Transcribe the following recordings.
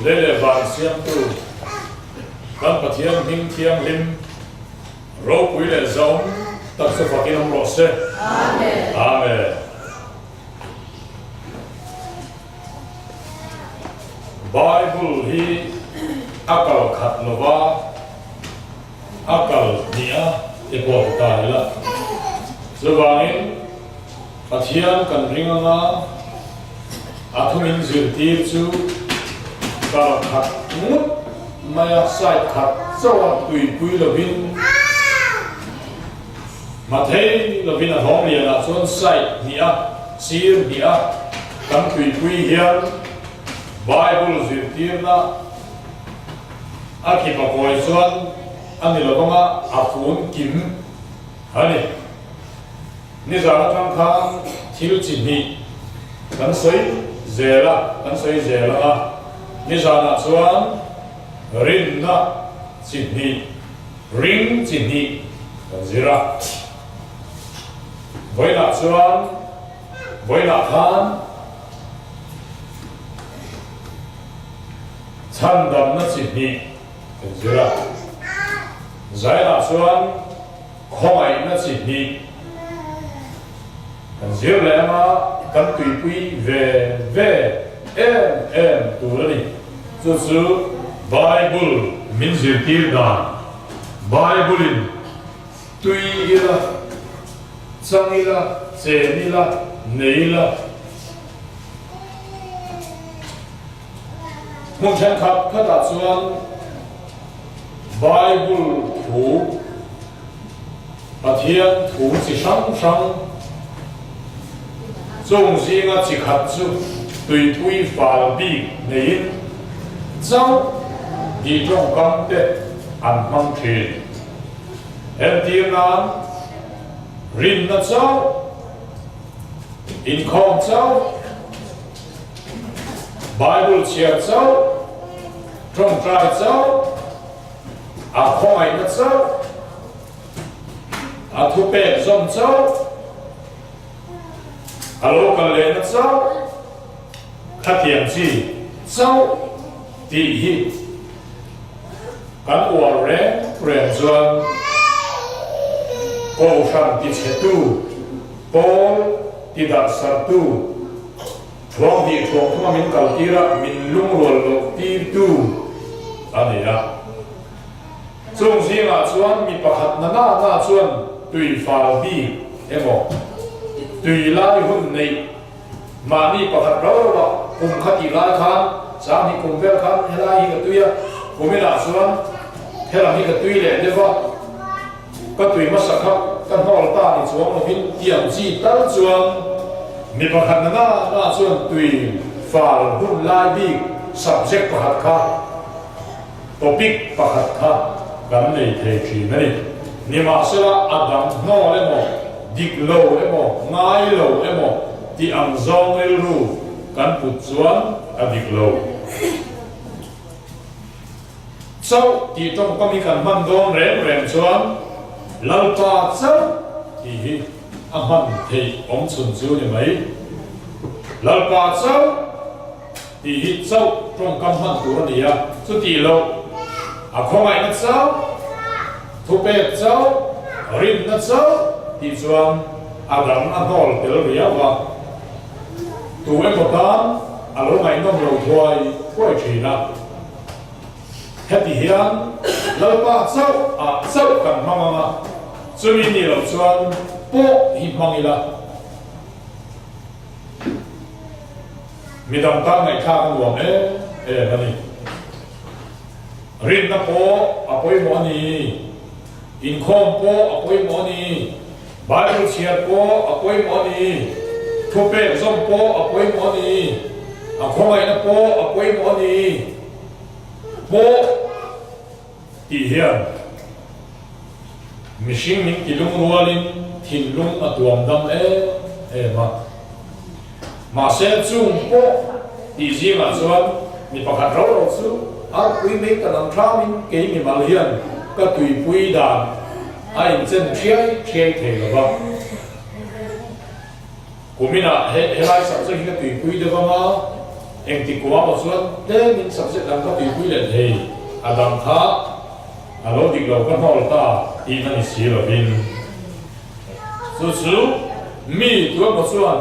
Lei leh van siamtu kan Pathian hming thianghlim ropui leh zaawm tak chu fakin awm rawh se. Amen. Bible hi a kal khat lova a kal hnih a ti pawh ti ta ila. Chuvangin Pathian kan ring anga a thumin zirtir chu kal khat ngut maia side khat chauh a tuipui lovin Mathei lovin a hlawm lianah chuan side hnih a sir hnih a kan tuipui hian Bible zirtirna a kipa kawi chuan a ni lovanga a fun kim a ni. Nizan atang khan thil chi hnih kan sawi zel a, kan sawi zel ang a. Nizanah chuan rinna chi hnih, ring chi hnih kan zir a. Vawiinah chuan, vawiinah khan chhandamna chi hnih kan zir a. Zainah chuan. Khawngaihna chi hnih kan zir leh anga kan tuipui ve ve em em tur a ni. Chu chu Bible min zirtir dan, Bible-in tui ila, chang ila, chen ila, nei ila, Hmun thenkhat khatah chuan Bible thu, Pathian thu chi hrang hrang chung zinga chi khat chu tuipui fal bik neiin chauh tih tawngkam te an hmang thin. Entir nan rinna chauh, inkhawm chauh, Bible chhiar chauh, tawngtai chauh, a khawngaihna chauh, a thupek zawm chauh, a lo kal lehna chauh, khatiang chi chauh tih hi kan uar reng reng chuan Kohhran tichhetu, pawl tidarhsartu, Thuang hnih thuang thuma min kal tir a, min lungrual loh tirtu a ni a. Chung zingah chuan mi pakhat na na na chuan tui fal bik emaw, tui lai hun neih mahni pakhat rau rau ah kum kha tih lai khan sang hnih kum vel khan helai hi ka tui a, kuminah chuan helam hi ka tui leh deuh a, Ka tui hmasa kha ka hnawl ta ni chuang lovin tiang chi tal chuan mi pakhat na na na chuan tui fal hun lai bik subject pakhat kha topic pakhat kha kan nei thei thin a ni. Nimahsela a dang hnawl emaw, dik lo emaw, ngai lo emaw tih ang zawng rilru kan put chuan a dik lo. Chauh tih tawngkam hi kan hman dawn reng reng chuan Lalpa chauh tih hi a hman theih awm chhun chu ni mai. Lalpa chauh tih hi chauh tawngkam hman tur a ni a, chutih loh a khawngaihna chauh, thupek chauh, rinna chauh tih chuan a dang a hnawl tel riau a, tu emaw tan a lo ngaihnawm lo thuai thuai thin a. Heti hian Lalpa chauh ah chauh kan hmang ang a, chumi ni loh chuan pawh hi hmang ila. Midang tan ngaihthlak a nuam em em a ni. Rinna pawh a pawimawh a ni, inkhawm pawh a pawimawh a ni, Bible chhiar pawh a pawimawh a ni, thupek zawm pawh a pawimawh a ni, a khawngaihna pawh a pawimawh a ni pawh tih hian mihring min ti lungrualin thinlung a tuam dam em em a. Mahse chung pawh tih zingah chuan mi pakhat rau rau chu arpui mai ka dang thlamin kei mimal hian ka tuipui dan a inchen thiai thiai thei lo va. Kuminah he helai subject hi ka tuipui deuh ang a. Engti kuah maw chuan tlemin subject dang ka tuipui leh thei, a dang kha a lo dik lo ka hnawl ta tihna ni si lovin. Chu chu mi tuemaw chuan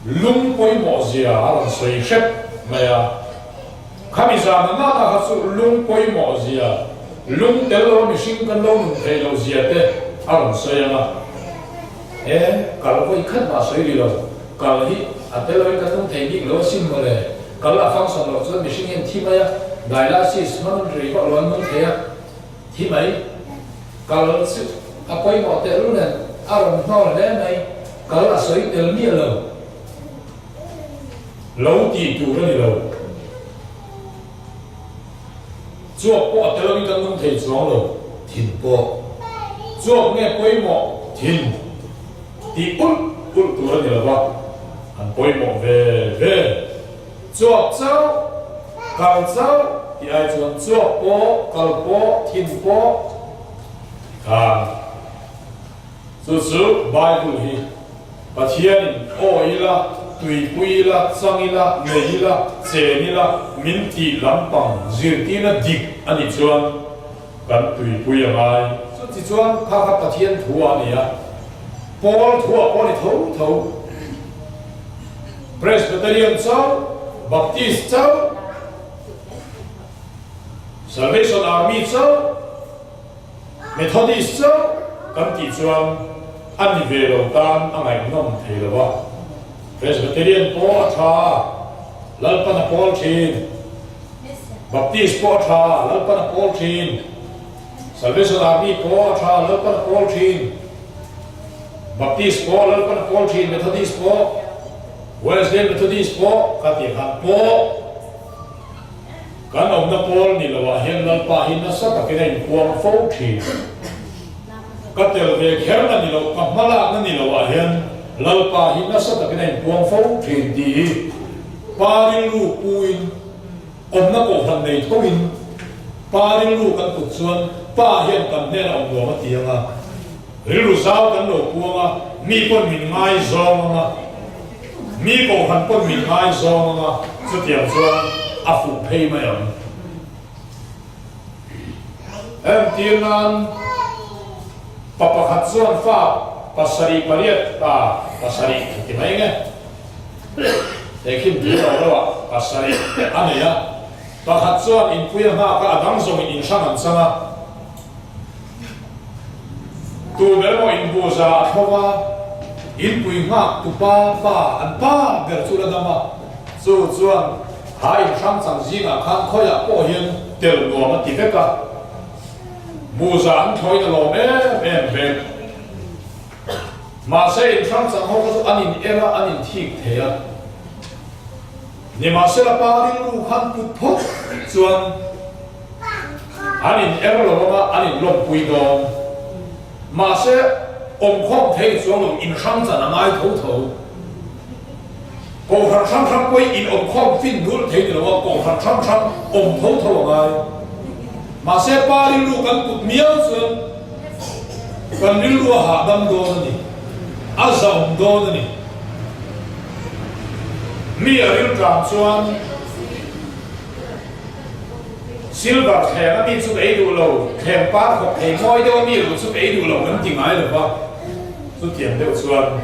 lung pawimawh zia a rawn sawi hrep mai a. Khami zana nana kha chu lung pawimawh zia, lung tel lo mihring kan lo nun theih loh zia te a rawn sawi ang a. E, kal vawi khat mah sawi ri lo, kal hi a tel loin kan nung thei bik lo asin mawle. Kal a function loh chuan mihring hian thi mai a, dialysis hmang rei vak lo an nung thei a. Thi mai, kal chu a pawimawh tehlul nen a rawn hnawl hle mai, kal a sawi tel miah lo. Lo tih tur a ni lo. Chuak pawh a tel angin kan nung thei chuang lo, thin pawh. Chuak nge pawimawh thin tih ulh ulh tur a ni lo va, an pawimawh ve ve. Chuak chauh, kal chauh tih ai chuan chuak pawh, kal pawh, thin pawh khan chu chu Bible hi Pathianin aw ila, tuipui ila, chang ila, nei ila, chen ila min tih lampang zirtirna dik a nih chuan kan tuipui a ngai. Chuti chuan kha kha Pathian thu a ni a, Paul thu ah pawh a ni tho tho. Presbyterian chauh, Baptist chauh, Salvation Army chauh, Methodist chauh kan tih chuan a ni ve lo tan a ngaihnawm thei lo a. Presbyterian pawh a tha, Lalpan a pawl thin. Baptist pawh a tha, Lalpan a pawl thin. Salvation Army pawh a tha, Lalpan a pawl thin. Baptist pawh Lalpan a pawl thin, Methodist pawh, Wesleyan Methodist pawh ka tih khan pawh kan awmna pawl ni loah hian Lalpa hi nasa takin a inpuang fo thin. Ka tel ve kherna ni loh, ka hmalakna ni loah hian Lalpa hi nasa takin a inpuang fo thin tih hi Pa rilru puin Awmna kohhran nei thoin Pa rilru kan put chuan Pa hian kan hnenah awm nuam a ti ang a, rilru zau kan lo puang a, mi pawn min ngaizawng ang a, mi kohhran pawn min ngaizawng ang a, chutiang chuan a fuh phei mai ang. Entir nan pa pakhat chuan fa pasarih pariat pa pasarih a ti mai nge. He khin tui lo lo ah pasarih a nei a, pakhat chuan inpui a nghak a, a dang zawngin in hrang an chang a. Tu ber maw inbuza a thlawk a, inpui nghak tu pa pa an pa ber chu la dam a, chu chuan ha in hrang chang zingah khan khawiah pawh hian tel nuam a ti vek a, buza an thlawhin a lawm em em vek. Mahse in hrang chang ho kha chu an in er a, an in thik thei a. Nimahsela pa rilru khan put phawt chuan an in er lo anga an in lawmpui dawn. Mahse awmkhawm thei chuang lo in hrang chan a ngai tho tho. Kohhran hrang hrang pawhin in awmkhawm fin dul thei ni lo a, kohhran hrang hrang awm tho tho a ngai. Mahse pa rilru kan put miau chuan kan rilru a hahdam dawn a ni, a zahawm dawn a ni. Mi a rilṭam chuan silver thleng a mi chu ka ei duh lo, thleng par khawp thei mawi deuh a mi ruh chu ka ei duh lo kan ti ngai lo va, chutiang deuh chuan.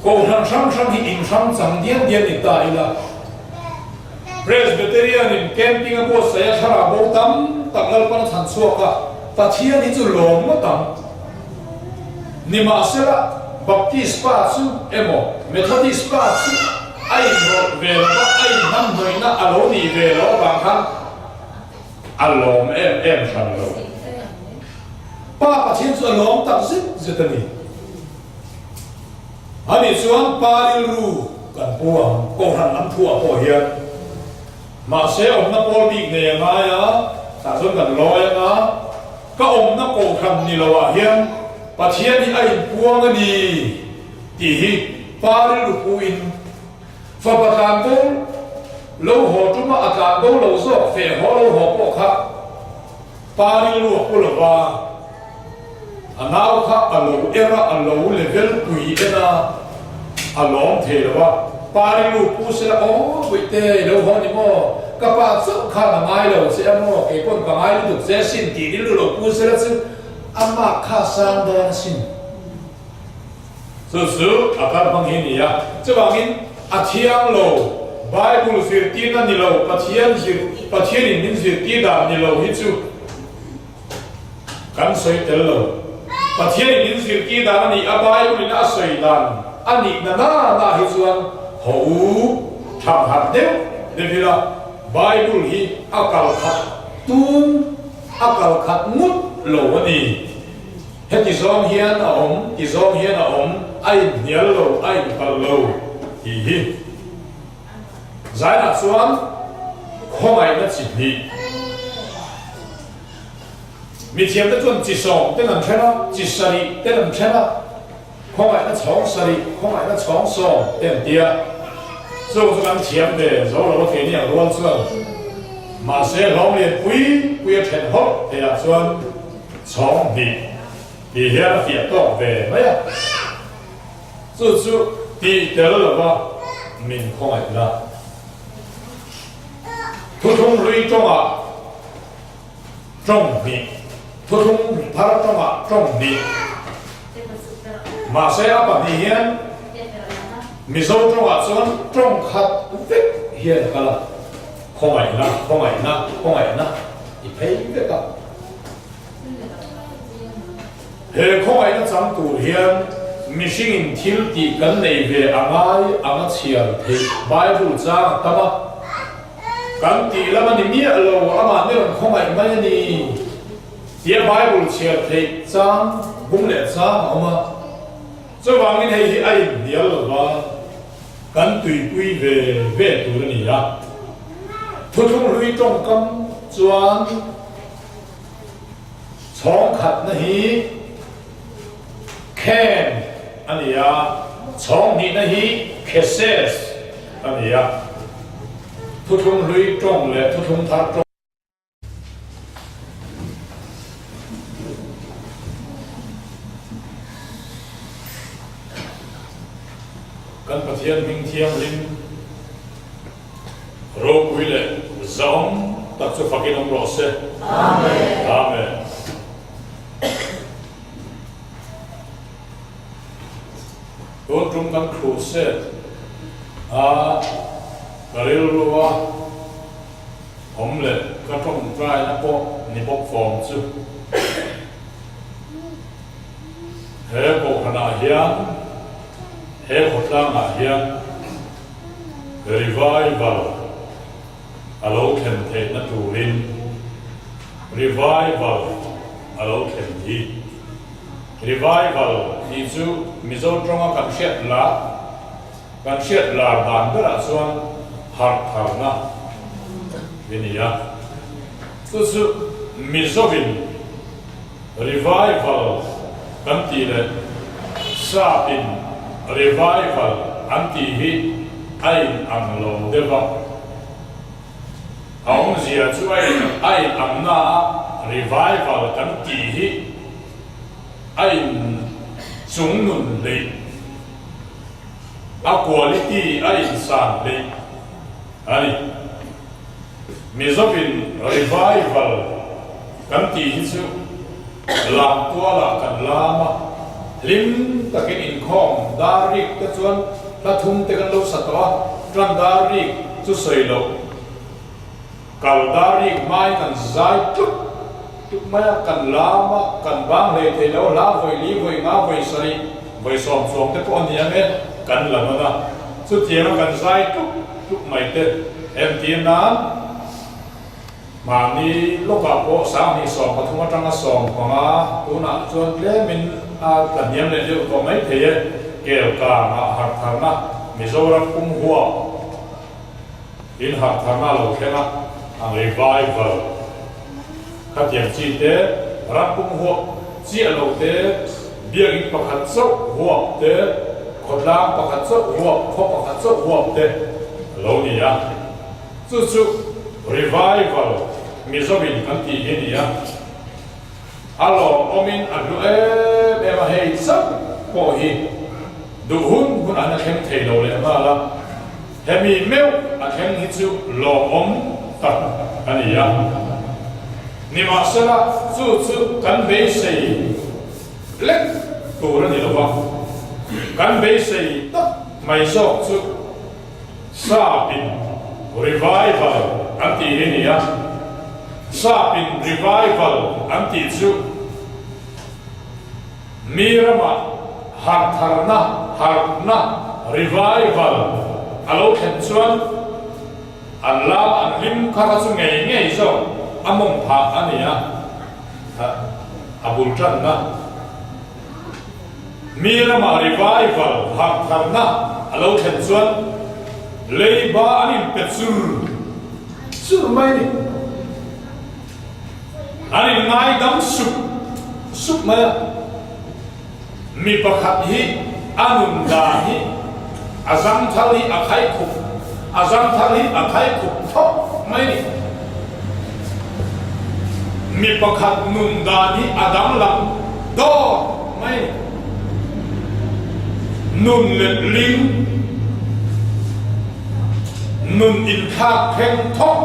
Kohhran hrang hrang hi in hrang chang dian dian ni ta ila. Presbyterian in camping a buatsaih a thlarau bo tam tak Lalpan a chhan chhuak a, Pathian hi chu lawm ngawt ang. Nimahsela Baptist pa chu emaw Methodist pa chu a inrawlh ve lo va, a inhnamhnawihna a lo nih ve loh avang khan a lawm em em hran lo. Pa Pathian chu a lawm tak zet zet a ni. Ani chuan pa rilru kan pu ang, Kohhran lam thuah pawh hian. Mahse awmna pawl bik nei a ngai a, tah chuan kan lawi ang a, ka awmna Kohhran ni loah hian Pathian hi a inpuang a ni tih hi pa rilru puin Fapa tlan bo lo haw tuma a tlan bo lo zawk feh haw lo haw pawh kha pa rilru a pu lo va. A nau kha a lo er a, a lo level pui en a, a lawm thei lo a. Pa rilru pu sela, Aw Bawihte, i lo haw ni maw? Ka pa chauh khan a ngai lo che a maw? Kei pawn ka ngai lutuk che asin tih rilru lo pu sela chu amah kha a sang dawn asin. Chu chu a kal hmang hi a ni a. Chuvangin a thiang lo, Bible zirtirna ni lo, Pathian zir, Pathianin min zirtir dan ni lo hi chu kan sawi tel lo. Pathianin min zirtir dan a nih a, Bible-in a sawi dan a nih na na na hi chuan haw u tham harh deuh deuh ila, Bible hi a kal khat tum, a kal khat ngut lo a ni. Heti zawng hian a awm, ti zawng hian a awm, a inhnial lo, a inkalh lo tih hi Zainah chuan khawngaihna chi hnih. Mithiamte chuan chi sawm ten an then a, chi sarih ten an then a, khawngaihna chhawng sarih, khawngaihna chhawng sawm te an ti a. Chung chu kan thiam ve zo lo a keini ang rual chuan mahse hlawm lian pui pui a then hawlh theihah chuan Chhawng hnih tih hian a fiah tawk ve mai a, chu chu tih tel lova min khawngaihna. Thuthlung hlui tawngah tawng hnih, thuthlung thar tawngah tawng hnih. Mahse a pahnih hian Mizo tawngah chuan tawng khat vek hian a kal a, khawngaihna, khawngaihna, khawngaihna i phei vek a. He khawngaihna chang tur hian mihringin thil tih kan nei ve a ngai ang a chhiar theih Bible chang a tam a, kan tih lam a ni miah lo, amah ni rawn khawngaih mai a ni tia Bible chhiar theih chang bung leh chang a awm a. Chuvangin hei hi a inhnial lo va, kan tuipui ve ve tur a ni a. Thuthlung hlui tawngkam chuan chhawng khatna hi khen a ni a, chhawng hnihna hi kheses a ni a. Thuthlung hlui tawng leh thuthlung thar tawng. Kan Pathian hming thianghlim ropui leh zahawm tak chu fakin awm rawh se. Amen. Amen. Tun tum kan crusade a ka rilru a. Awm leh ka tawngtaina pawh ni bawk fawm chu. He kohhranah hian, he khawtlangah hian revival a lo thlen theihna turin revival a lo thlen hi. Revival tih chu Mizo tawnga kan hriat lah. Kan hriat lar dan berah chuan harh tharna hi ni a, chu chu Mizovin revival kan tih leh Sapin revival an tih hi a in ang lo deuh a. A awmzia chu a in a in ang na a, revival kan tih hi a in chungnun hleih. A quality a insan hleih a ni. Mizovin revival kan tih hi chu lamtualah kan lam a, hlim takin inkhawm dar rik te chuan hla thum te kan lo sa tawh a, tan dar rik chu sawi loh. Kal dar rik hmain kan zai tluk tluk mai a, kan lam a, kan bang hlei thei lo, hla vawi li, vawi nga, vawi sarih, vawi sawm chuang te pawh a ni ang e, kan la nawn a. Chutianga kan zai tluk tluk mai te entir nan mahni lawkah pawh 2013 atanga 15 tunah chuan tlemin a tla hniam leh deuh tawh mai thei e, kel kangah harh tharna Mizoram pum huap. In harhtharna lo thleng a, ang revival khatiang chi te, ram pum huap chiah lo te, biakinn pakhat chauh huap te, khawtlang pakhat chauh huap, khaw pakhat chauh huap te a lo ni a. Chu chu revival Mizovin kan tih hi a ni a. A lawmawmin a hlu em em a, hei chauh pawh hi duh hun hun an a thleng thei lo leh nghal a, hemi meuh a thleng hi chu lawmawm tak a ni a. Nimahsela chu chu kan beisei lek tur a ni lo va, kan beisei tak mai zawk chu Sapin revival an tih hi a ni a, Sapin revival an tih chu mi ramah harhtharna, harhna, revival a lo thlen chuan an lam an hlim kha kha chu ngei ngei zawk a mawng phah a ni a, a bul tanna. Mi ramah revival harhtharna a lo thlen chuan leiba an inpe chur chur mai a ni. An inngaidam sup sup mai a. Mi pakhat hi a nun dan hi a zangthal hi a khaikhup, a zangthal hi a khaikhup thawk mai a ni. Mi pakhat nun dan hi a danglam dawt mai a ni. Nun letling, nun inthlak thleng thawk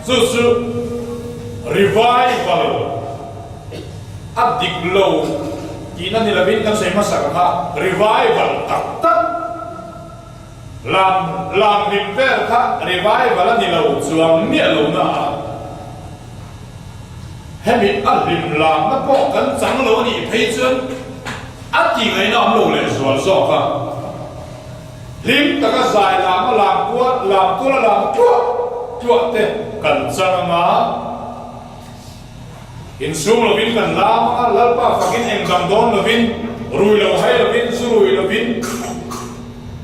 chu chu revival a dik lo tihna ni lovin kan sawi hmasa ka kha revival tak tak. Lam lam hlim vel kha revival a ni lo chuang miah lo na a, hemi a hlim lamna pawh kan chang lo a nih phei chuan a ti ngaihna awm lo leh zual zawk a. Hlim taka zai lama lam kual lam kuala lam tluah tluah te kan chang anga, Insum lovin kan lam anga, Lalpa fakin eng dam dawn lovin, rui lo hai lovin, zu rui lovin,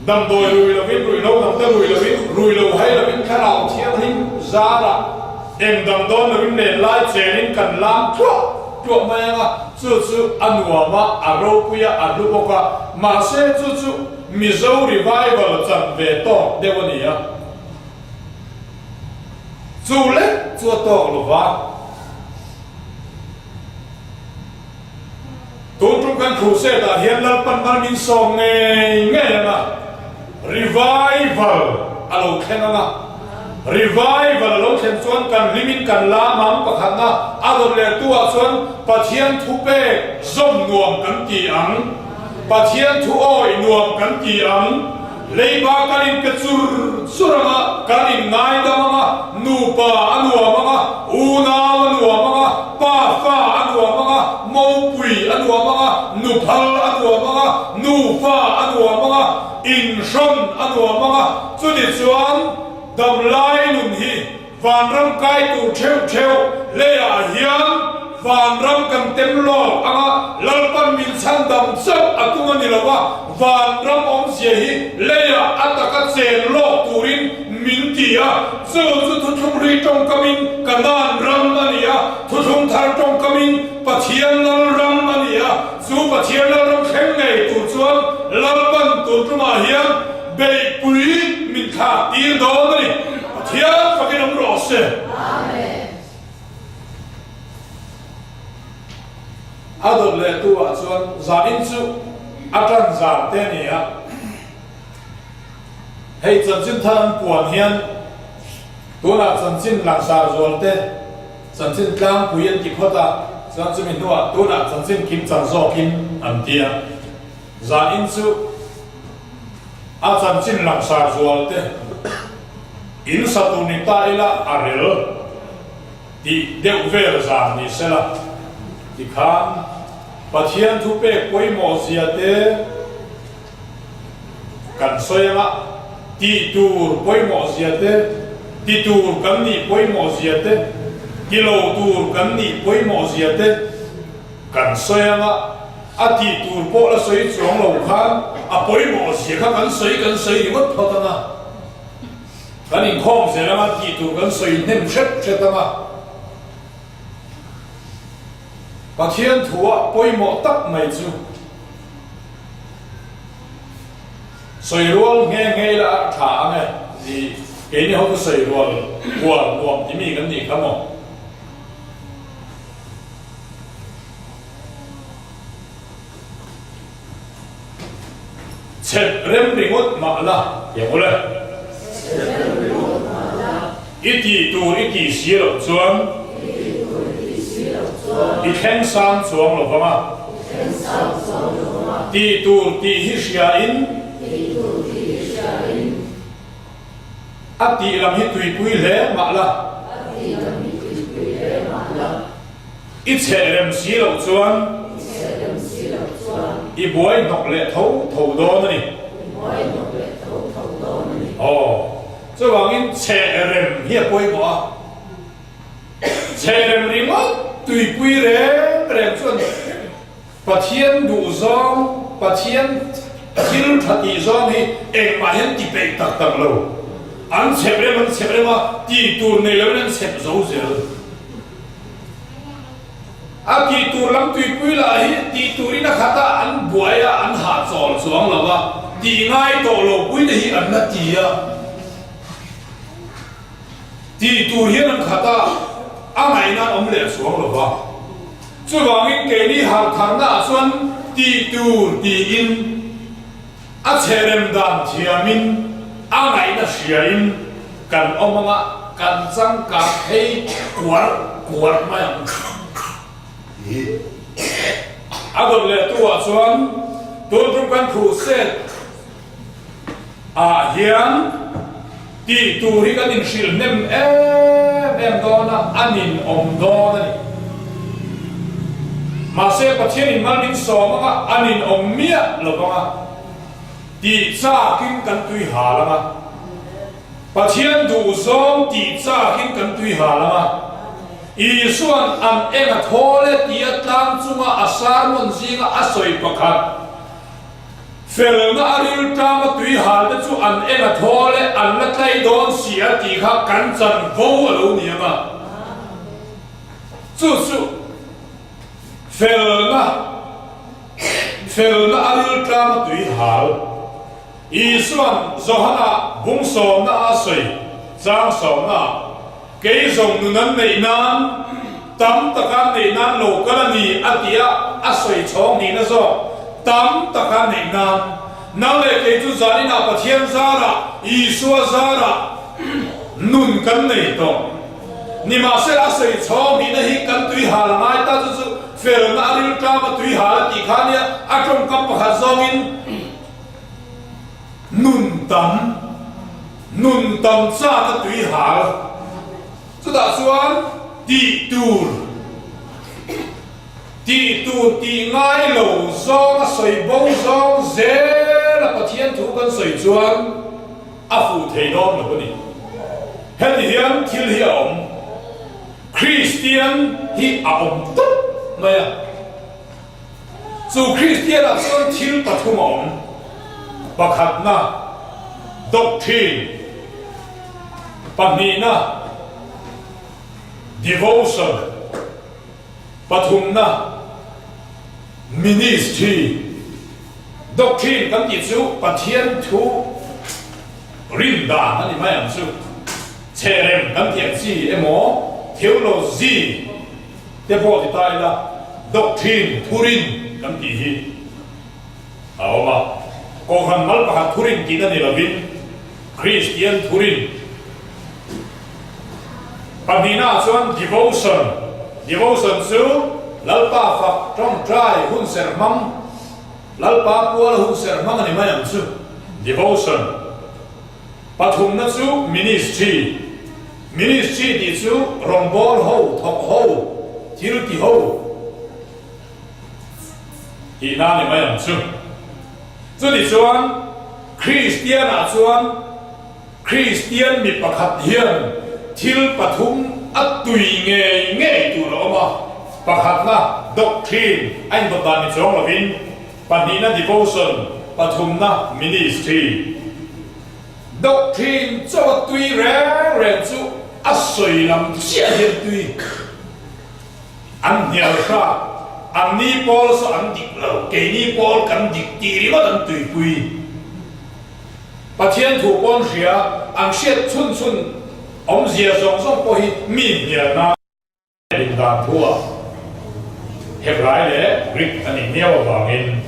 damdawi rui lovin, ruihhlo dangte rui lovin, rui lo hai lovin, Thlarau Thianghlim zarah eng dam dawn lovin nen lai chenin kan lam tluah tluah mai anga, chu chu a nuam a, a ropui a, a hlu bawk a, mahse chu chu Mizo revival chan ve tawk deuh a ni a. Chu lek chu a tawk lo va. Tun tum kan crusade ah hian Lalpan mal min sawm ngei ngei ang a, revival a lo thleng ang a. Revival a lo thlen chuan kan hlim in kan lam ang pakhatna a rawn leh tu ah chuan Pathian thu pek zawm nuam kan ti ang, Pathian thu awih nuam kan ti ang. Leiba kan inpe chur chur ang a, kan inngaidam ang a, nupa a nuam ang a, unau a nuam ang a, pa fa a nuam ang a, mopui a nuam ang a, nuphal a nuam ang a, nufa a nuam ang a, inhrawn a nuam ang a, chuti chuan damlai nun hi Vanram kai tur theuh theuh leiah hian vanram kan tem lawk ang a, Lalpan min chhandam chauh a tum a ni lo a, vanram awmzia hi leiah a taka chen lawk turin min ti a, chu chu thuthlung hlui tawngkamin Kanaan ram a ni a, thuthlung thar tawngkamin Pathian Lalram a ni a, chu Pathian Lalram thleng ngei tur chuan Lalpan tun tumah hian Beihpui min thlak tir dawn a ni. Pathian fakin awm rawh se. Amen. A dawt leh tu ah chuan zanin chu a tan zan te a ni a. Hei chanchin thar an puan hian tunah chanchin langsar zual te chanchin tlangpui an ti phawt a, chuan chumi hnuah tunah chanchin kimchang zawkin an ti a. Zanin chu A chanchin langsar zual te in sa tur ni ta ila a rel tih deuh vel zan ni sela tikhan Pathian thu pek pawimawh zia te kan sawi anga tih tur pawimawh zia te, ti tur kan nih pawimawh zia te, ti lo tur kan nih pawimawh zia te kan sawi anga. A tih tur pawh la sawi chuang lo khan a pawimawh zia kha kan sawi kan sawi ringawt phawt ang a, kan inkhawm zel ang a, tih tur kan sawi hnem hret hret ang a. Pathian thua pawimawh tak mai chu sawi rual nghe nghe ila a tha ang e, ni keini ho chu sawi rual hual nuam timi kan nih kha maw? rem ringawt mah la, ti ang ule. I tih tur i tih si loh chuan i thleng sang chuang lo vang a. Tih tur tih hi hria in a tih lam hi tuipui hle mah la. I chheh rem si loh chuan i buai hnawk leh tho tho dawn a ni. Aw, chuvangin chheh rem hi a pawimawh a. Chheh rem ringawt tuipui reng reng chuan Pathian duh zawng, Pathian thil tha tih zawng hi engmah hian ti peih tak tak lo. An chhep rem an chhep rem a, tih tur nei loin an chhep zo zel. A tih tur lam tuipui lah hi tih turin a khat a, an buai a, an hahchawl chuang lo a, tih ngai tawh lo pui te hi an la ti a. Tih tur hian an khat a, a ngaihna an awm leh chuang lo va. Chuvangin keini harhtharna ah chuan tih tur tiin a chherem dan thiamin a ngaihna hriain kan awm anga kan changkang phei kuarh kuarh mai ang. A dawt leh tu ah chuan tun tum kan crusade ah hian tih tur hi kan inhrilh hnem em em dawn a, a ninawm dawn a ni. Mahse Pathianin mal min sawm anga a ninawm miah lo vang a, tih chakin kan tui hal ang a. Pathian duhzawng tih chakin kan tui hal ang a. Isua'n an eng a thawl e tia tlang chunga a sermon zinga a sawi pakhat, Felna a rilṭam a tui hal te chu an en a thawl e, an la tlai dawn si a tih kha kan chanvo a lo ni ang a. Chu chu felna, felna a rilṭam a tui hal. Isua'n Johana bung sawmna a sawi chang sawmna ah, Kei zawng nun an neih nan, tam taka an neih nan lo kal a ni a ti a, a sawi chhawng nihna zawk, tam taka an neih nan. Nang leh kei chu zaninah Pathian zarah, Isua zarah nun kan nei tawh. Nimahsela a sawi chhawng nihna hi kan tui hal a ngai ta, chu chu felna a rilṭam a tui hal a tih kha nia, a tawngkam pakhat zawngin, Nun tam, nun tam chak a tui hal. Chutah chuan tih tur, tih tur tih ngai lo zawng a sawi bo zawng zel a Pathian thu kan sawi chuan a fuh thei dawn lo a ni. Heti hian thil hi a awm. Kristian hi a awm tawp mai a. Chu Kristianah chuan thil pathum a awm. Pakhatna, doctrine. Pahnihna, devotion. Pathumna, ministry. Doctrine kan tih chu Pathian thu rin dan a ni mai ang chu. Chherem kan tih ang chi emaw, theology. Te pawh ti ta ila, doctrine, thurin kan tih hi a awm a. Kohhran mal pakhat thurin tihna ni lovin Kristian thurin. Pahnihnaah chuan devotion, devotion chu Lalpa fak tawngtai hun serh hmang, Lalpa puala hun serh hmang a ni mai ang chu, devotion. Pathumna chu ministry. Ministry tih chu rawngbâwl ho, thawk ho, thil ti ho tihna a ni mai ang chu. Chuti chuan Kristianah chuan Kristian mi pakhat hian thil pathum a tui ngei ngei tur a awm a, pakhatna doctrine a indawt dan ni chuang lovin, pahnihna devotion, pathumna ministry. Doctrine chaw a tui reng reng chu a sawi lam chiah hian tui an hnial hrat, an ni pawl saw an dik lo, keini pawl kan dik tih ringawt an tuipui. Pathian thu pawn hria, an hriat chhun chhun awmzia zawng zawng pawh hi mi hnial nan. Rin dan thuah Hebrai leh Greek a nih miau avangin.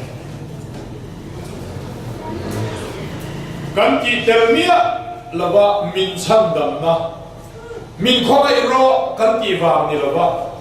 Kan tih tel miah lova min chhandamna, min khawngaih rawh kan tih vang ni lova,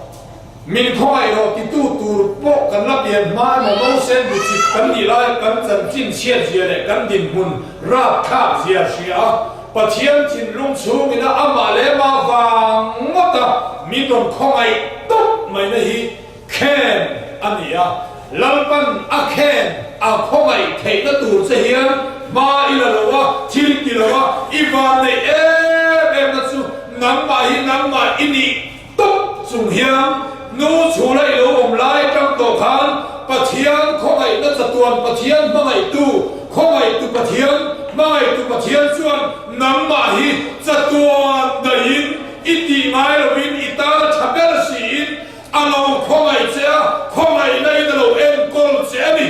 min khawngaih rawh titu tur pawh kan la pian hma emaw nausen buchip kan nih laia kan chanchin chhiatzia leh kan dinhmun rapthlak zia hria a, Pathian thinlung chhungina amah leh amah vang ngawta min rawn khawngaih tawp maina hi Khen a ni a, Lalpan a khen a khawngaih theihna tur che hian hma i la lo a, thil ti lo a, i vanneih em em na chu nangmah hi nangmah i nih tawp chung hian nu chhula i lo awm lai tang tawh khan Pathian khawngaihna chatuan Pathian hmangaihtu khawngaihtu Pathian hmangaihtu Pathian chuan nangmah hi chatuan daihin i tih ngai lovin i tana tha ber siin A lo khawngaih che a, khawngaihna in a lo enkawl che a ni.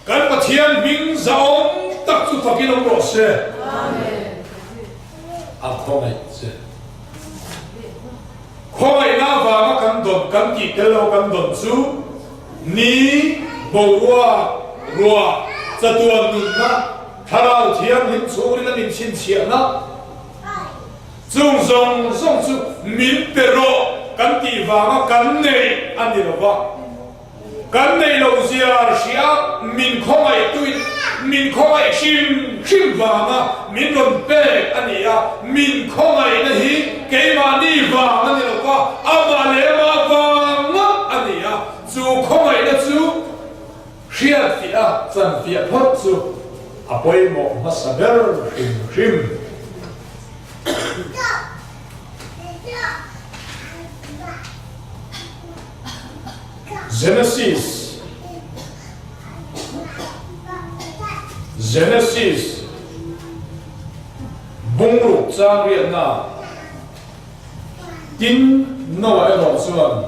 Kan Pathian hming zahawm tak chu fakin awm rawh se. A khawngaih che. Khawngaihna avanga kan dawn, kan tih tel lo kan dawn chu ni, boruak, ruah, chatuan nunna, thlarau thianghlim chhungril a min chhinchhiahna, Chung zawng zawng chu min pe rawh kan tih vanga kan neih a ni lo va, kan neih loh zia hria min khawngaihtuin min khawngaih hrim hrim vanga min rawn pek a ni a, min khawngaihna hi keimahni vang a ni lo va, amah leh amah vang ngawt a ni a, chu khawngaihna chu Hriatfiah a chanfiah phawt chu a pawimawh hmasa ber hrim hrim. Genesis Genesis bungruk chang riatna Tin, Noah erawh chuan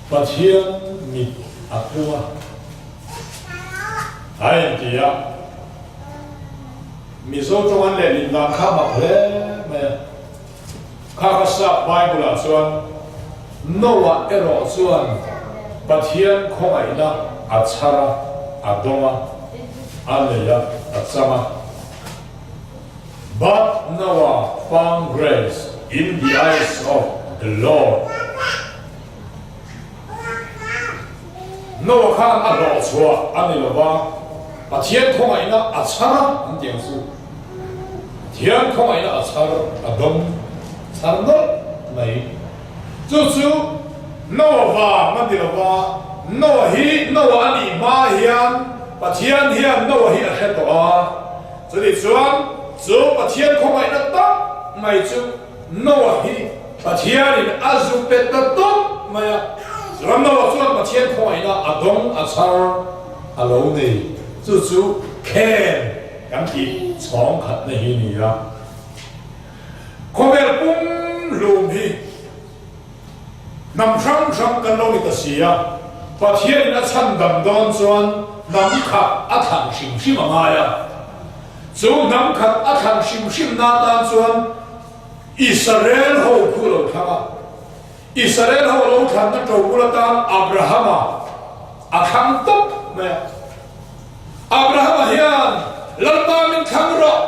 Pathian mit a hmu a, a inti a. Mizo tawng an lehlin dan kha mak hle mai a. Kha ka sap Bible-ah chuan Noah erawh chuan Pathian khawngaihna a chhar a, a dawng a, a nei a, a chang a. But Noah found grace in the eyes of the Lord. Noah khan a hlawh chhuah a ni lo va, Pathian khawngaihna a chhar a an ti ang chu. Pathian khawngaihna a chhar, a dawng chhar nawlh mai. Chu chu Noah vang a ni lo va, Noah hi Noah a nih hma hian Pathian hian Noah hi a hre tawh a. Chutih chuan chu Pathian khawngaihna tak mai chu Noah hi Pathianin a zu pe ta tawp mai a. Chuan Noah chuan Pathian khawngaihna a dawng a chhar a lo nei. Chu chu khen kan tih chhawng khatna hi ni a. Khawvel pum hlum hi Hnam hrang hrang kan lo ni ta si a, Pathianin a chhandam dawn chuan hnam khat a thlan hrim hrim a ngai a. Chu hnam khat a thlan hrim hrim na tan chuan Israel ho khu lo thlang a. Israel ho lo thlanna ṭobul atan Abrahama a thlang tawp mai a. Abrahama hian Lalpa min thlang rawh.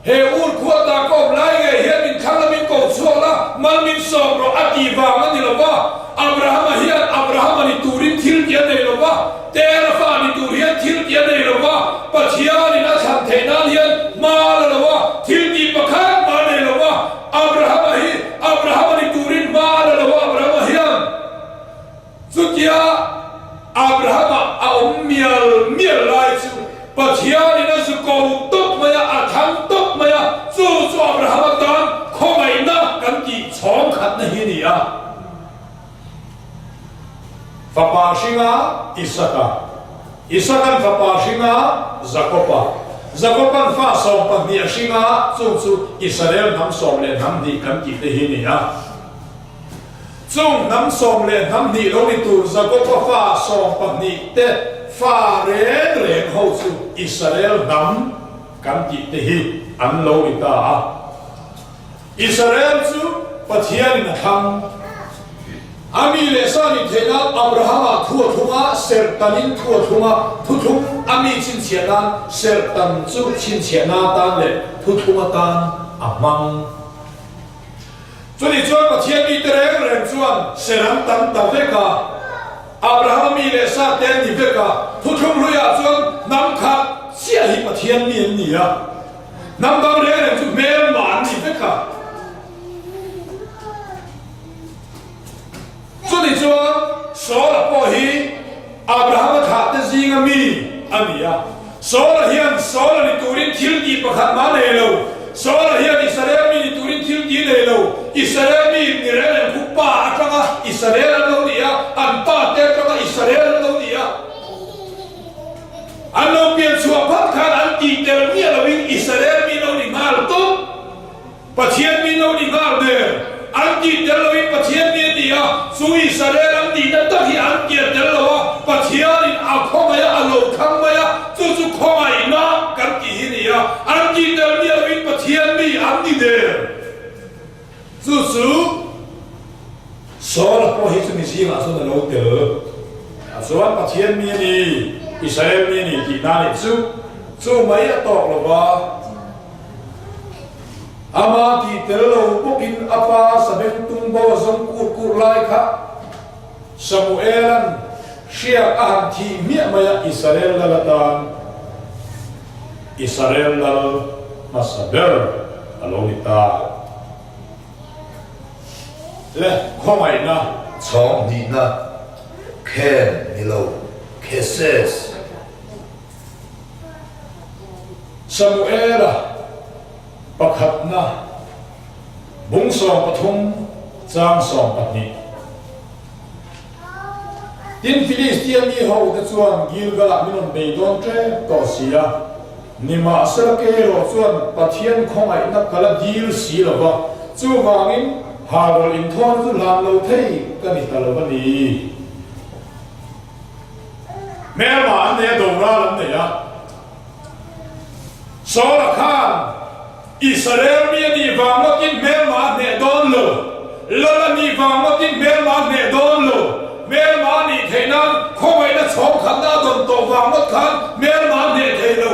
He ur khua ta ka awm lai ngei hian min thlang la min ko chhuak la, mal min sawm rawh a tih vang a ni lo va. Abrahama hian Abrahama ni turin thil tih a nei lo va, Tera fa ni tur hian thil tih a nei lo va, Pathianin a thlan theih nan hian hma a la lo va, thil tih pakhat mah a nei lo va. Abrahama hi Abrahama ni turin hma a la lo va, Abrahama hian Chutia Abrahama a awm mial mial lai chu Pathianin a zu ko tawp mai a, a thang tawp mai a, chu chu Abrahama tan khawngaihna kan tih chhawng khatna hi a ni a. Fapa hringa Isaka, Isakan fapa hringa Jakoba, Jakoban fa 12 a hringa, chung chu Israel hnam 12 kan tih te hi a ni a. Chung hnam 12 lo ni tur Jakoba fa 12 te fa reng reng ho chu Israel hnam kan tih te hi an lo ni ta a. Israel chu Pathianin a thlang. A mi leh sa nih theih nan Abrahama thu a thlung a, serhtanin thu a thlung a, thuthlung a mi chhinchhiah nan serhtan chu chhinchhiahna atan leh thuthlung atan a hmang. Chutih chuan Pathian mite reng reng chuan ser an tam ta vek a, Abrahama mi leh sa te an ni vek a, thuthlung hluiah chuan hnam khat chiah hi Pathian mi an ni a, hnam dang reng reng chu hmelma an ni vek a. Chutih chuan Saula pawh hi Abrahama thlahte zinga mi a ni a. Saula hian Saula ni turin thil tih pakhat mah nei lo. Saula hian Israel mi ni turin thil tih nei lo. Israel mi ni reng reng khu pa atanga Israel an lo ni a, an pa te atanga Israel an lo ni a. An lo pian chhuah phat khan an tih tel miah loin Israel mi lo ni nghal tawp. Pathian min lo ni nghal der. An tih tel loin Pathian mi a ni a, chu Israel an nihna tak hi an kian tel lo a, Pathianin a khawngaih a, a lo thlang mai a, chu chu khawngaihna kan tih hi ni a, an tih tel miah loin Pathian mi an ni der. Chu chu Saula pawh hi chumi zingah chuan a lo tel a, chuan Pathian mi a ni, Israel mi a ni tihna nih chu chu mai a tawk lo va. Ama tih tel lo bawkin a pa sabeng tung bo a zawng kur kur lai kha Samuela'n hriak a han thih hmiah mai a, Israel lal atan Israel lal hmasa ber a lo ni ta. Le khawngaihna. Chhawng hnihna, Khen ni lo, Kheses. Samuela pakhatna bung 13 chang 12. Tin, Filistia mi hote chuan Gilgal-ah min rawn bei dawn ṭep tawh si a, nimahsela kei erawh chuan Pathian khawngaihna ka la dil si lo va, chuvangin Harold inthawn chu hlan lo thei ka ni ta lo a ni. Hmelma an nei a, doral an nei a. Saula khan Israel mi a nih vang ngawtin hmelma a hneh dawn lo, Lal a nih vang ngawtin hmelma a hneh dawn lo, hmelma a nih theih nan khawngaihna chhawng khatna a dawn tawh vang ngawt khan hmelma a hneh thei lo.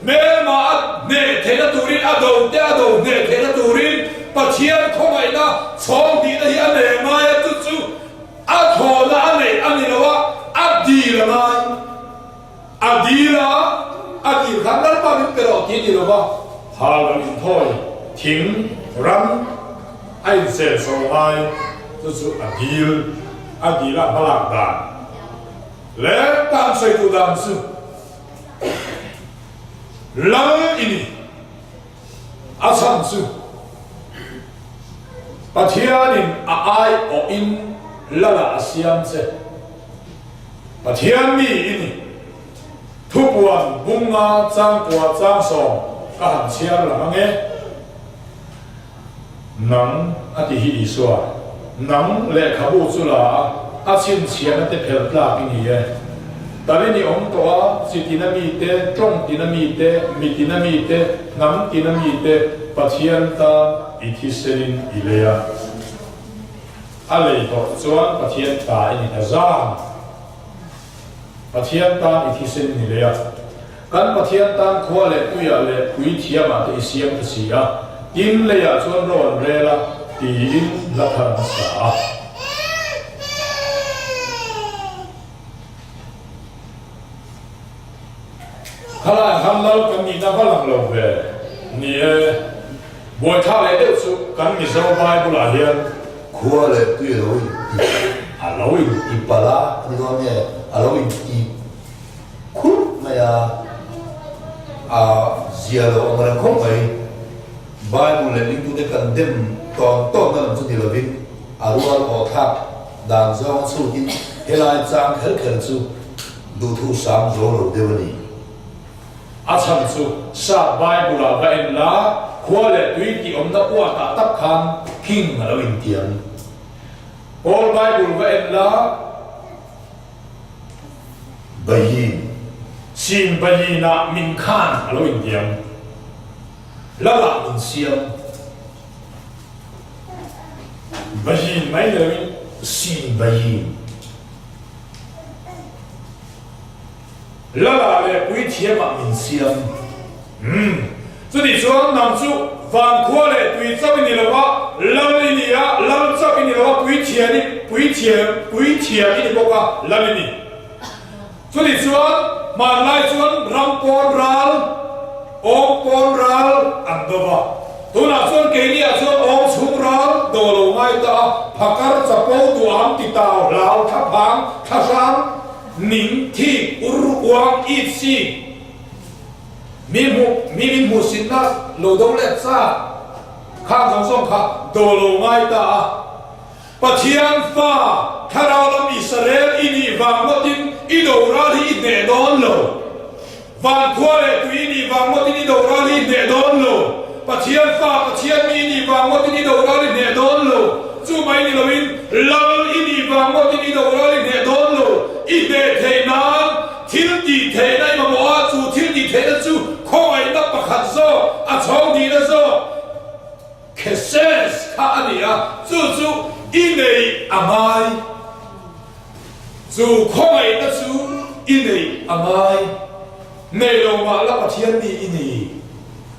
Hmelma a hneh theihna turin a do te a do hneh theihna turin Pathian khawngaihna chhawng hnihna hi a nei ngai a, chu chu A thawhna a neih a ni lo a, a dil a ngai. A dil a, a dil khan Lalpa min pe rawh tih a ni lo va, hal ram inthawi, thing ram a insen so ngai, chu chu a dil, a dil a hmalak dan leh tan sawitu dan chu Lal i ni. A chhan chu Pathianin a aiawhin Lala a siam che. Pathian mi i ni. Thupuan bunga changkua changsawm ka han chhiar lang ange. Nang, a ti hi Isua, nang lehkhabu chu la a, a chhinchhiahna te phelh tlak i ni e. Talin i awm tawh a, chi tina mite, tawng tina mite, mi tina mite, hnam tina mite Pathian tan i thisenin i lei a. A lei tawh chuan Pathian ta i ni ta zan. Pathian tan i thisen ni lei a, kan Pathian tan khua leh tuiah leh puithiamah te i siam ta si a, tin leiah chuan ro an rel a, tiin hla thar an sa a. Khalai han lal kan nihna va lang lo ve. Ni e, buaithlak leh deuh chu kan Mizo Bible-ah hian. Khua leh tui a lo inti. A lo inti palh a, a ni dawn nge? A lo inti khurh mai a, a zia lo ang reng khawp mai. Bible leh lingtute kan dem tawn tawnna lam chu ni lovin a rual aw thlak dan zawng a chhukin helai chang kher kher chu duhthu sam zo lo deuh a ni. A chhan chu Sap Bible-ah va en la, khua leh tui tih awmna uatah tak khan king a lo intiam. Paul Bible va en la, Bayin. Sin Bayinah min khan a lo intiam. Lalah min siam. Bayin mai ni loin. Sin Bayin. Lala leh Puithiamah min siam. Umm. Chutih chuan nang chu van khua leh tui chauh i ni lo a, lal i ni a, lal chauh i ni lo a, puithian i, puithiam, puithiam i ni bawk a, lal i ni. Chutih chuan hmanlai chuan ram pawn ral, awm pawn ral an do va. Tunah chuan keiniah chuan awm chhung ral do lo ngai ta a, phakar chapo duam titau hlau thlaphang thlahrang ning thik ur uang it si mi hmuh mi min hmuhsitna lo do let chak khang zawng zawng kha do lo ngai ta a. Pathian fa thlarau lam Israel i nih vang ngawtin i doral hi i hneh dawn lo. Van khua leh tui i nih vang ngawtin i doral hi i hneh dawn lo. Pathian fa Pathian mi i nih vang ngawtin i doral i hneh dawn lo. Chu mai ni loin Lal i nih vang ngawtin i doral i hneh dawn lo. I hneh theih nan thil tih theihna i mamawh a, chu thil tih theihna chu khawngaihna pakhat zawk, a chhawng dihna zawk. Kheses kha a ni a, chu chu i neih a ngai. Chu khawngaihna chu i neih a ngai. Nei lo mah la Pathian mi i ni.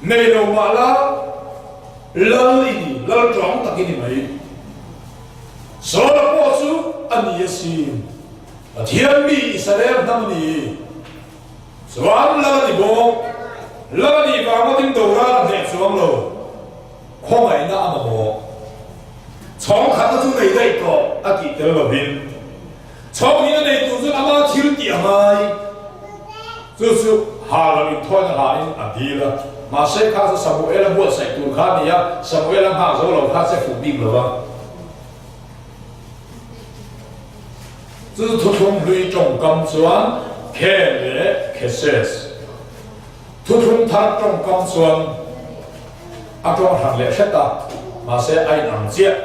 Nei lo mah la Lal i ni, Lal tawng tak i ni mai. Saula pawh chu a ni asin. Pathian mi Israel hnam a ni. Chuan Lal a ni bawk. Lal a nih vang ngawtin Doral a hneh chuang lo. Khawngaihna a mamawh. Chhawng khatna chu nei daih tawh a tih tel lovin chhawng hnih a nei tur chuan ama thil tih a ngai. Chu chu ha lo inthawina hlain a dil a. Mahse kha chu Samuel a buatsaih tur kha a ni a, Samuel a nghak zo lo kha che fuh bik lo va. Chu thuthlung hlui tawngkam chuan Khe leh Kheses. Thuthlung thar tawngkam chuan a tawng hran leh hret a, mahse a inang chiah.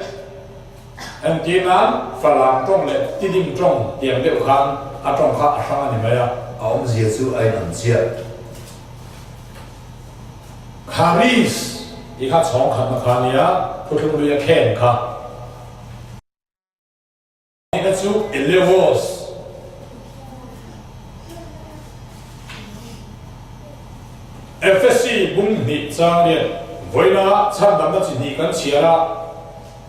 Engtin nan Falam tawng leh Tidim tawng tiang deuh khan a tawng kha a hrang a ni mai a. A awmzia chu a inang chiah. Kharis tih kha chhawng khatna kha a nia, thuthlung hlui a khen kha. Nihna chu Elevos. Efesi bung hnih chang riat vawiina chhandamna chi hnih kan chhiar a,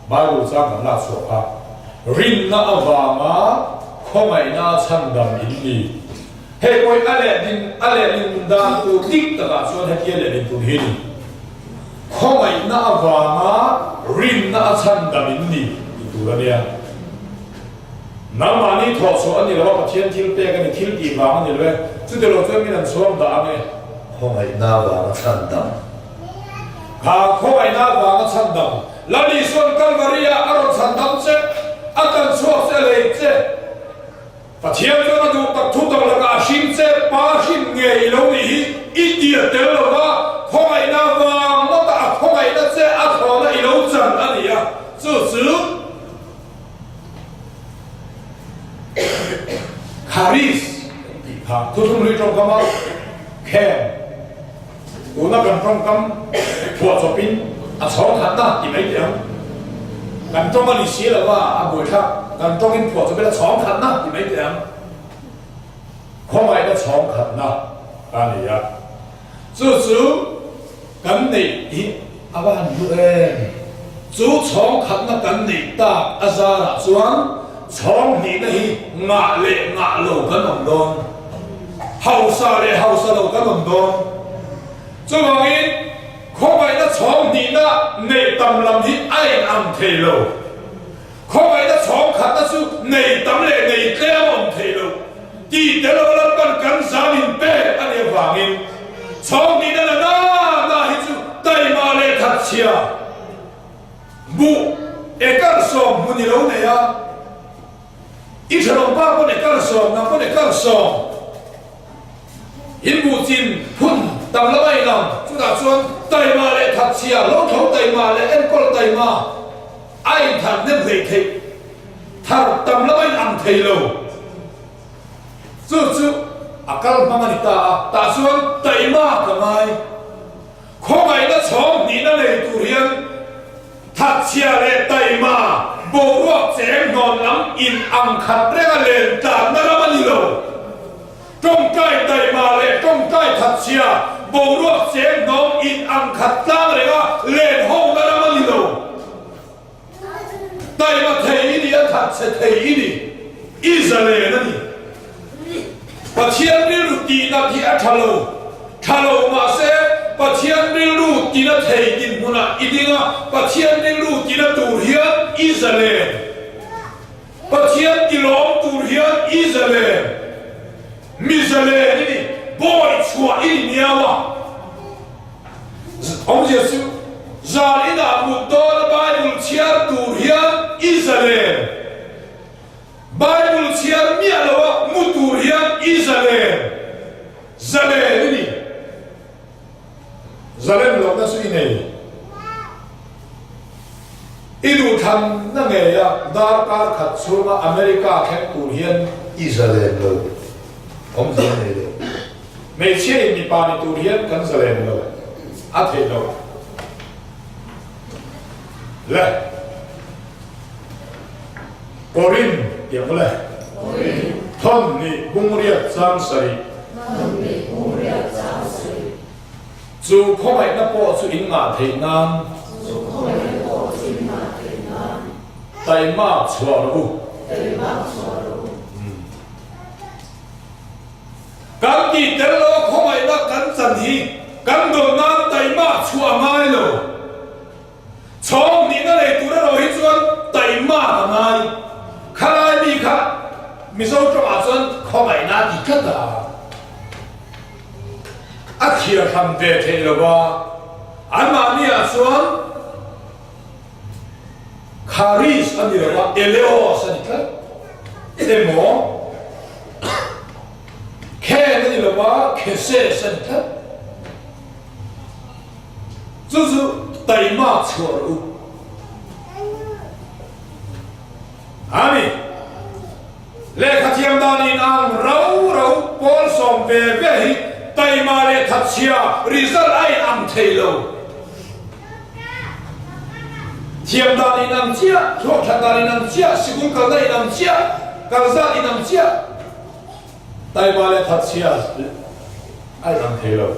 Bible chang kan lak chhuah kha. Rinna avanga khawngaihna chhandam in ni. Hei pawhin a lehlin a lehlin dan tur dik takah chuan hetia lehlin tur hi a ni. Khawngaihna avanga rinna a chhandam in ni tih tur a nia. Nangmahni thawhchhuah a ni lo a, Pathian thil pek a ni, thil tih vang a ni lo e. Chuti lo chuan min an chhuang dah ang e. Khawngaihna avanga chhandam. Kha khawngaihna avanga chhandam. Lal Isuan Kalvari-ah a rawn chhandam che, a tan chhuak che, a lei che. Pathian chuan a duh tak thu tak lakah a hrim che, pa hrim ngei i lo nih hi i tir tel lo va, khawngaihna vang ngawtah a khawngaihna che a thlawhna i lo chan a ni a, chu chu Kharis kan tih kha thuthlung hlui tawngkama khem tuna kan tawngkam phuahchawpin a chhawng khatna ti mai teh ang. Kan tawng a ni si lo va, a buaithlak kan tawngin phuahchawpin a chhawng khatna ti mai teh ang. Khawngaihna chhawng khatna a ni a, chu chu kan neih hi a va han hlu em! Chu chhawng khatna kan neih tak a zarah chuan chhawng hnihna hi ngah leh ngah lo kan awm dawn. Hausa leh hausa lo kan awm dawn. Chuvangin khawngaihna chhawng hnihna neih tam lam hi a inang thei lo. Khawngaihna chhawng khatna chu nei tam leh nei tlem a awm thei lo. Tih tel lo Lalpan kan zam in pek a nih avangin chhawng hnihna la na na hi chu taima leh thatchhia buh ekar sawm hmun i lo nei a. I thenawmpa pawn ekar sawm, nang pawn ekar sawm. In buh chin phun tam lam a inang. Chutah chuan taima leh thatchhia, lo tho taima leh enkawl taima a inthan hnem hlei theih. Thar tam lam a inang thei lo. Chu chu a kal hmang a ni ta a, tah chuan taima ka ngai. Khawngaihna chhawng hnihna nei tur hian thatchhia leh taima. boruak cheng hnawn lam in ang khat renga len tlanna ram a ni lo. Tawngtai taima leh tawngtai thatchhia boruak cheng hnawm in ang khat tlang renga len hona ram a ni lo. Taima thei i ni a, thatchhe thei i ni, i zalen a ni. Pathian rilru tihnak hi a tha lo, tha lo mahse Pathian rilru tina thei dinhmunah i ding a, Pathian rilru tina tur hian i zalen. Pathian tilawm tur hian i zalen, mi zalen i ni, bawi chhuah i ni miau a. Awmzia chu zan inah mut dawna Bible chhiar tur hian i zalen. Bible chhiar miah loa mu tur hian i zalen. Zalen i ni. Zalen lohna chu i nei. I duhthlanna ngeia darkar khat chhunga America thleng tur hian i zalen lo. Awmzia nei lo. Hmeichhia in mipa ni tur hian kan zalen lo, a theih loh le. Korin tih ang le. Thawn nih bungriat chang sarih. Chu khawngaihna pawh chu in ngah theih nan. Taimak chhuah rawh u. Kan tih tel lo a khawngaihna kan chan hi kan dawn nan taima chhuah a ngai lo. Chhawng hnihna nei tur erawh hi chuan taima a ngai. Khalai mi kha Mizo tawngah chuan khawngaihna a ti tlat a, a thiar hran ve theih lo a, anmahni ah chuan Kharis a ni lo a, Eleos a ni tlat emaw, Khen a ni lo a, Kheses a ni tlat. Chu chu taima chhuah rawh u. A ni. Lehkhathiam dan in ang rau rau pawl sawm ve ve hi taima leh thatchhia result a in ang thei lo. Thiam dan in ang chiah, thluak that dan in ang chiah, sikul kalna in ang chiah, kal zat in ang chiah, taima leh thatchhia a in ang thei lo.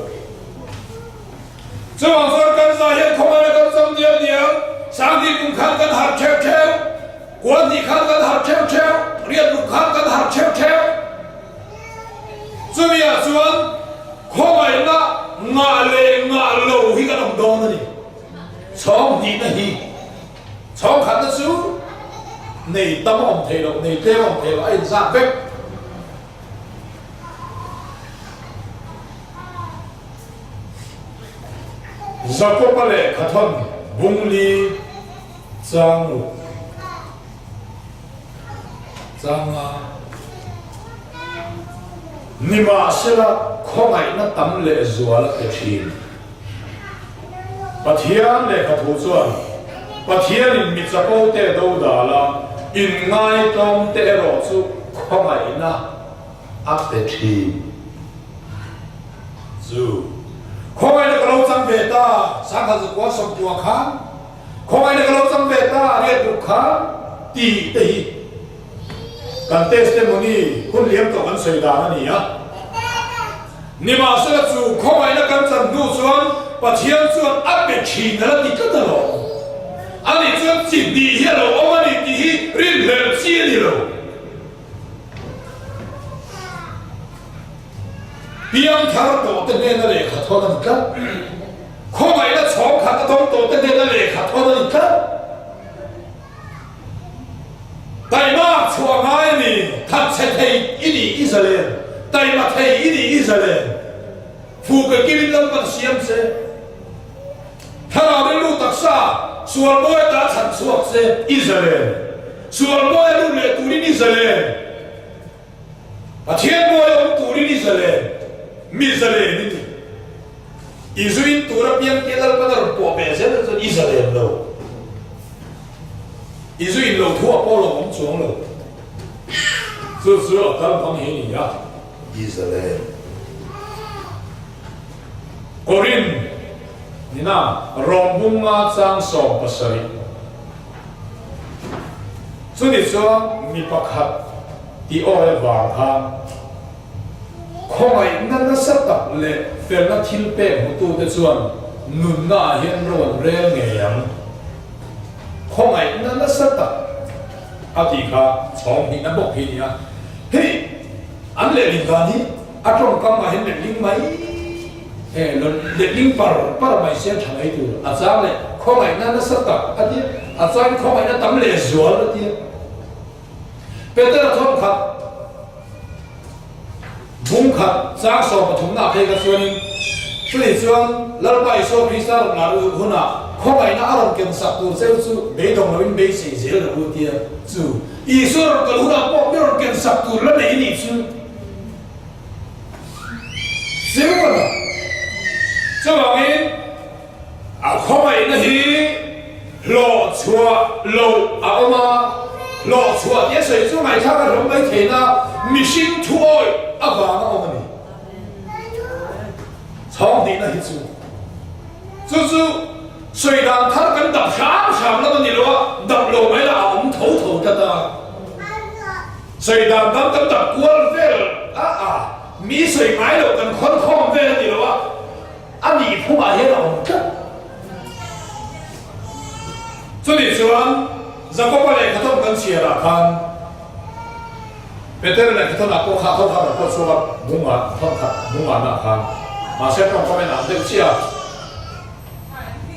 Chuvang chuan kan zah hian khawngaihna kan cham dial dial, Sanghnih kum khan kan harh theuh theuh, Kuan hnih khan kan harh theuh theuh, riat ruk khan kan harh theuh theuh. Chumi ah chuan khawngaihna ngah leh ngah lo hi kan awm dawn a ni. Chhawng hnihna hi chhawng khatna chu nei tam a awm thei lo, nei tlem a awm thei lo, a inzak vek. Jakob-a lehkha thawn Bungli chang ruk changa nimahsela khawngaihna tam leh zual a pe thin. Pathian lehkha thu chuan Pathianin mi chapo te do dal a, inngaitawm te erawh chu khawngaihna a pe thin. Chu khawngaihna ka lo chang ve ta, Sangha Zakua Sawmkua khan khawngaihna ka lo chang ve ta, riat ruk khan tih te hi kan testimony hun liam tawh kan sawi dan a ni a. Nimahsela chu khawngaihna kan chan hnu chuan Pathian chuan a pe thin a la ti tlat alawm. Ani chuan chi hnih hi a lo awm a ni tih hi rinhlelh chi a ni lo. Piang thar tawhte hnena lehkha thawn a ni tlat. Khawngaihna chhawng khat a dawng tawhte hnena lehkha thawn a ni tlat. Taima chhuah ngai a ni, thatchhe thei i ni i zalen, taima thei i ni i zalen. Fuke kimin Lalpan siam che. Thlarau rilru taksa sual mawi ata chhan chhuak che i zalen. Sual mawi a lut leh turin i zalen. Pathian mawi a awm turin i zalen. Mi zalen i ni. I zuin tur apiang tia Lalpan a rawn pawh ve zel chuan i zalen lo. I zuin lo thu a pawh lo awm chuang lo. Chu chu a kal hmang hi a ni a. I zalen. Korin nina Rom bunga chang 70. Chuni chuan mi pakhat tih awi avang khan khawngaihna nasa tak leh felna thil pek hmutute chuan nunna ah hian ro an rel ngei ang. Khawngaihna nasa tak a tih kha chhawng hnihna bawk hi a ni a. Hei an lehling dan hi a tawngkam ah hian letling mai e letling par par mai se a tha mai tur. A chang leh khawngaihna nasa tak a tia, a changin khawngaihna tam lehzual a tia. Petera thawnkhat bung khat chang 13 ah phei kha chuanin chutih chuan Lalpa Isua Krista rawn lar ulh hunah khawngaihna a rawn ken sak tur cheu chu beidawng loin beisei zel lo u tia chu Isua rawn kal hunah pawh mi rawn ken sak tur la nei nih chu cheu a la. Chuvangin A khawngaihna hi hlawhchhuah loh a awm a, hlawhchhuah tia sawi chu ngaihthlak a hlawm mai theihna mihring thu awih avanga awm a ni. Chhawng hnihna hi chu chu chu sawi dan thar kan dap hram hram lam a ni lo a, dap lo mai lah a awm tho tho tlat a. Sawi dan dang kan dap kual vel a, a mi sawi ngai loh kan khawn khawm vel a ni lo a. A nih phungah hian a awm tlat. Chutih chuan Jakoba lehkhathawn kan chhiarah khan Petera lehkhathawnah pawh kha tho khan a pawh chhuak a, bungah thawn khat bungahna khan mahse tawngkam en ang deuh chiah a.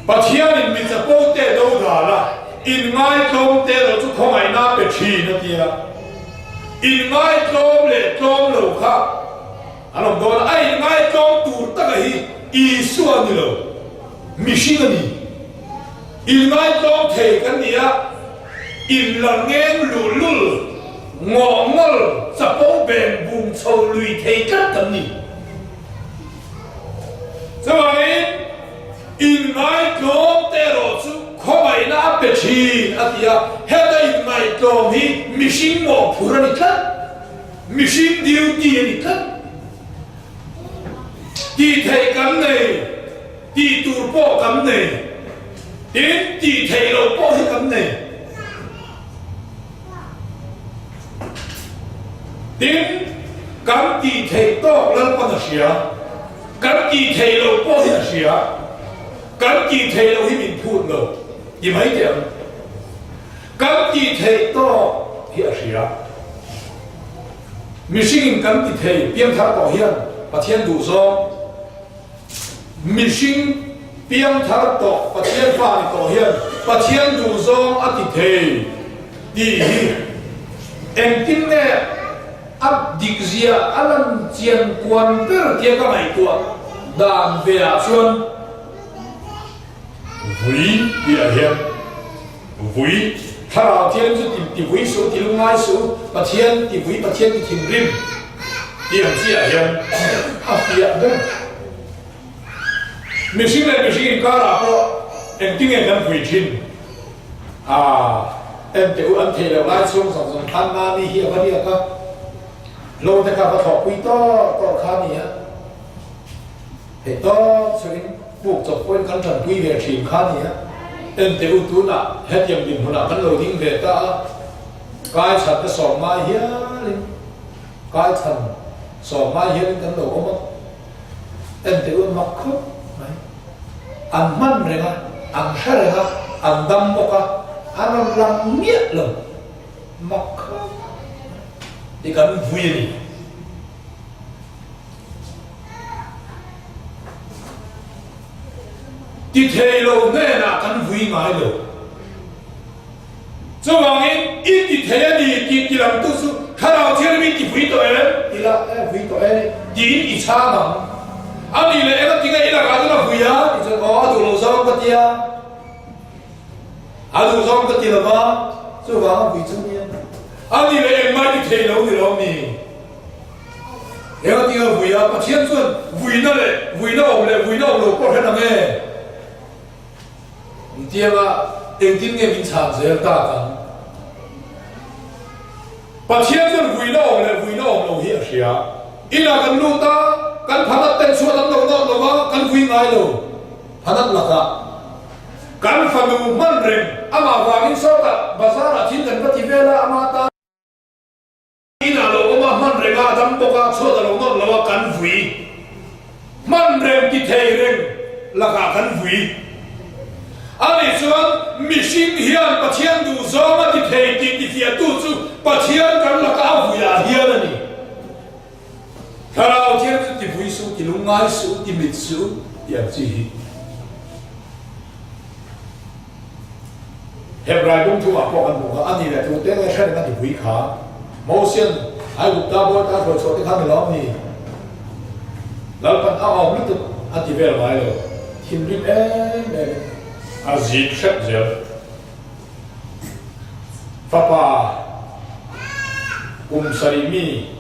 Pathianin mi chapo te do dal a, inngai tlawm te lo chu khawngaihna pe thin a tia. Inngai tlawm leh tlawm lo kha An awm dawn a, a inngaihtlawm tur taka hi Isua a ni lo, mihring a ni. Inngaihtlawm thei kan ni a, inla ngeng luhlul, ngawhngawl, chapo beng bung chho lui thei tlat kan ni. Chuvangin, inngaihtlawm te erawh chu khawngaihna a pe thin a ti a, heta inngaihtlawm hi mihring mawhphur a ni tlat. Mihring duty a ni tlat. Tih theih kan nei, tih tur pawh kan nei, tin tih theih loh pawh hi kan nei. Tin, kan tih theih tawk Lalpan a hria, kan tih theih loh pawh hi a hria, kan tih theih loh hi min phut lo ti mai teh ang. Kan tih theih tawk hi a hria. Mihringin kan ti thei piangthar tawh hian Pathian duhzawng, mihring piangthar tawh Pathian fa ni tawh hian Pathian duhzawng a ti thei tih hi engtin nge a dikzia a lan chian kuan ber tia ka ngaihtuah dan ve ah chuan Vui tih ah hian Vui, Thlarau Thian chu ti ti vui suh, ti lungngai suh, Pathian ti vui, Pathian ti thinrim tih ang chiah hian a fiah ber. Mihring leh mihring inkarah pawh engtinge kan vui thin? Aa, en teh u, an theih loh lai chhung zawng zawng khan Mami hi a va riak a, lo te kha a va thlawhpui tawh tawh kha a ni a. Hei tawp chungin puk chawp pawhin kan tanpui ve thin kha a ni a, en teh u tunah hetiang dinhmunah kan lo ding ve ta a, kai chhan te sawm ngai hialin kai chhan sawm ngai hialin kan lo awm a, en teh u an mak khawp mai, an hman reng a, an hre reng a, an dam bawk a, an rawn lang miah lo, mak khawp mai, ti kan vui a ni. Ti thei lo hnenah kan vui ngai lo. Chuvangin i ti thei a ni tih ti lamtu chu Thlarau Thianghlim i ti vui tawh em? Ti la, e vui tawh e tiin i chhang ang. A nih leh eng a ti nge i lakah chuan a vui a? Ti chuan aw a duh lo zawng ka ti a. A duh zawng ka ti lo va, chuvang a vui chu nia. A nih leh engmah i ti thei lo ni lo mi? Eng a ti a vui a, Pathian chuan vuina leh vuina awm leh vuina awm lo pawh hre nang e. Intianga engtin nge min chhan zel tak ang? Pathian chuan vuina awm leh vuina awm lo hi a hria. Inah kan lut a, kan phanat ten chhuat an lo nawt lo va, kan vui ngai lo phanat lakah. Kan fanu hman reng amah vangin sawtah bazar ah thil kan va ti vel a, ama tan inah lo awm a, hman reng a, a dam bawk a, chhuat a lo nawt lo a, kan vui. Hman reng ti thei reng lakah kan vui. Ani chuan mihring hian Pathian duhzawng a ti thei tih tifiahtu chu Pathian kan laka a vuiah hian a ni. Thlarau thiang chu ti vui suh, ti lungngai suh, ti mit suh tih ang chi hi. Hebrai bung thumah pawh kan hmu kha, a ni leh tute nge hre reng a ti vui kha. Mosian Aigupta bawi kha hruai chhuah te kha ni lawm ni? Lalpan a awm lutuk a ti vel ngai lo, thinrim em em in a zik hrep zel. Fapa kum sarih mi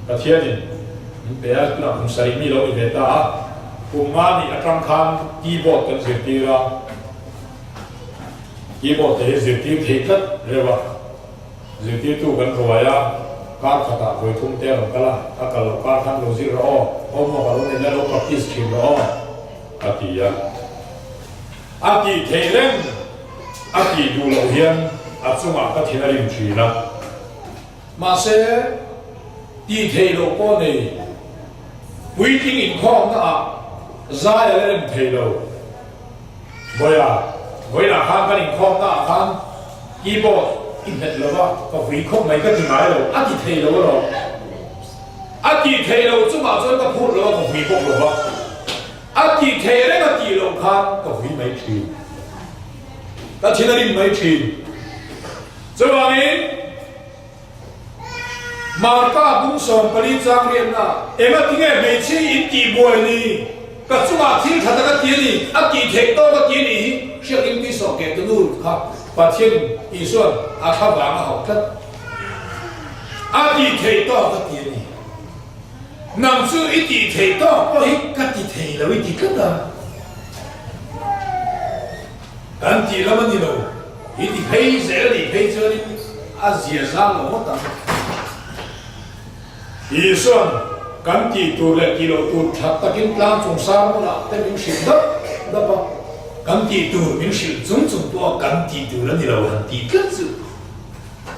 Pathianin min pe a, tunah kum sarih mi lo ni ve ta a, kum nga nih atang khan keyboard kan zirtir a, keyboard te hi zirtir thei tlat reuh a, zirtirtu kan ruai a, kar khatah vawi thum te a rawn kal a, a kal loh kar khan lo zir rawh aw, homework a lo nei la lo practice thin rawh aw a ti a. A tih theih reng a tih duh loh hian a chungah ka thin a rim thin a. Mahse, tih theih loh pawh nei puitling inkhawmna ah zai a la rem thei lo. Vawiah, vawiinah khan kan inkhawmna ah khan keyboard i hmet lo va, ka vui khawp mai ka ti ngai lo, a ti thei lo alawm. A tih theih loh chungah chuan ka phur lo a, ka vui bawk lo va. A tih theih reng a tih loh khan ka vui mai thin. Ka thin a rim mai thin. Chuvangin Marka bung 14 chang riatna enga tinge hmeichhia hi in tih buai ni? Ka chungah thil tha tak a ti a ni, a tih theih tawk a ti a nih hi hriak in tui sawh keh tu nu kha Pathian Isuan a thla vang a hauh tlat. A tih theih tawk a ti a ni. Nang chu i tih theih tawk pawh hi ka ti thei lo i ti tlat a, kan tih lam a ni lo, i ti phei zel nih phei chuanin a zia zang lo ngawt ang. Isuan kan tih tur leh tih loh tur that takin tlang chung sang hmunah te min hrilh dap dap a, kan tih tur min hrilh chung chung pawha kan tih tur a ni lo han tih tlat chu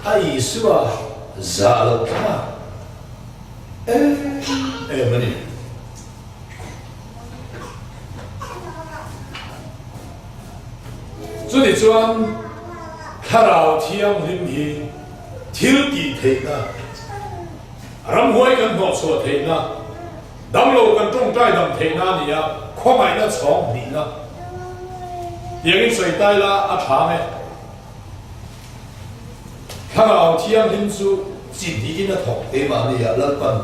a Isua zah loh thlak. Em em a ni. Chutih chuan Thlarau Thianghlim hi thil tih theihna, ramhuai kan hnawhchhuah theihna, damlo kan tawngtai dam theihna a ni a, khawngaihna chhawng hnihna tiangin sawi tai la a tha ang e. Thlarau Thianghlim chu chi hnihin a thawk. Keimahnia Lalpan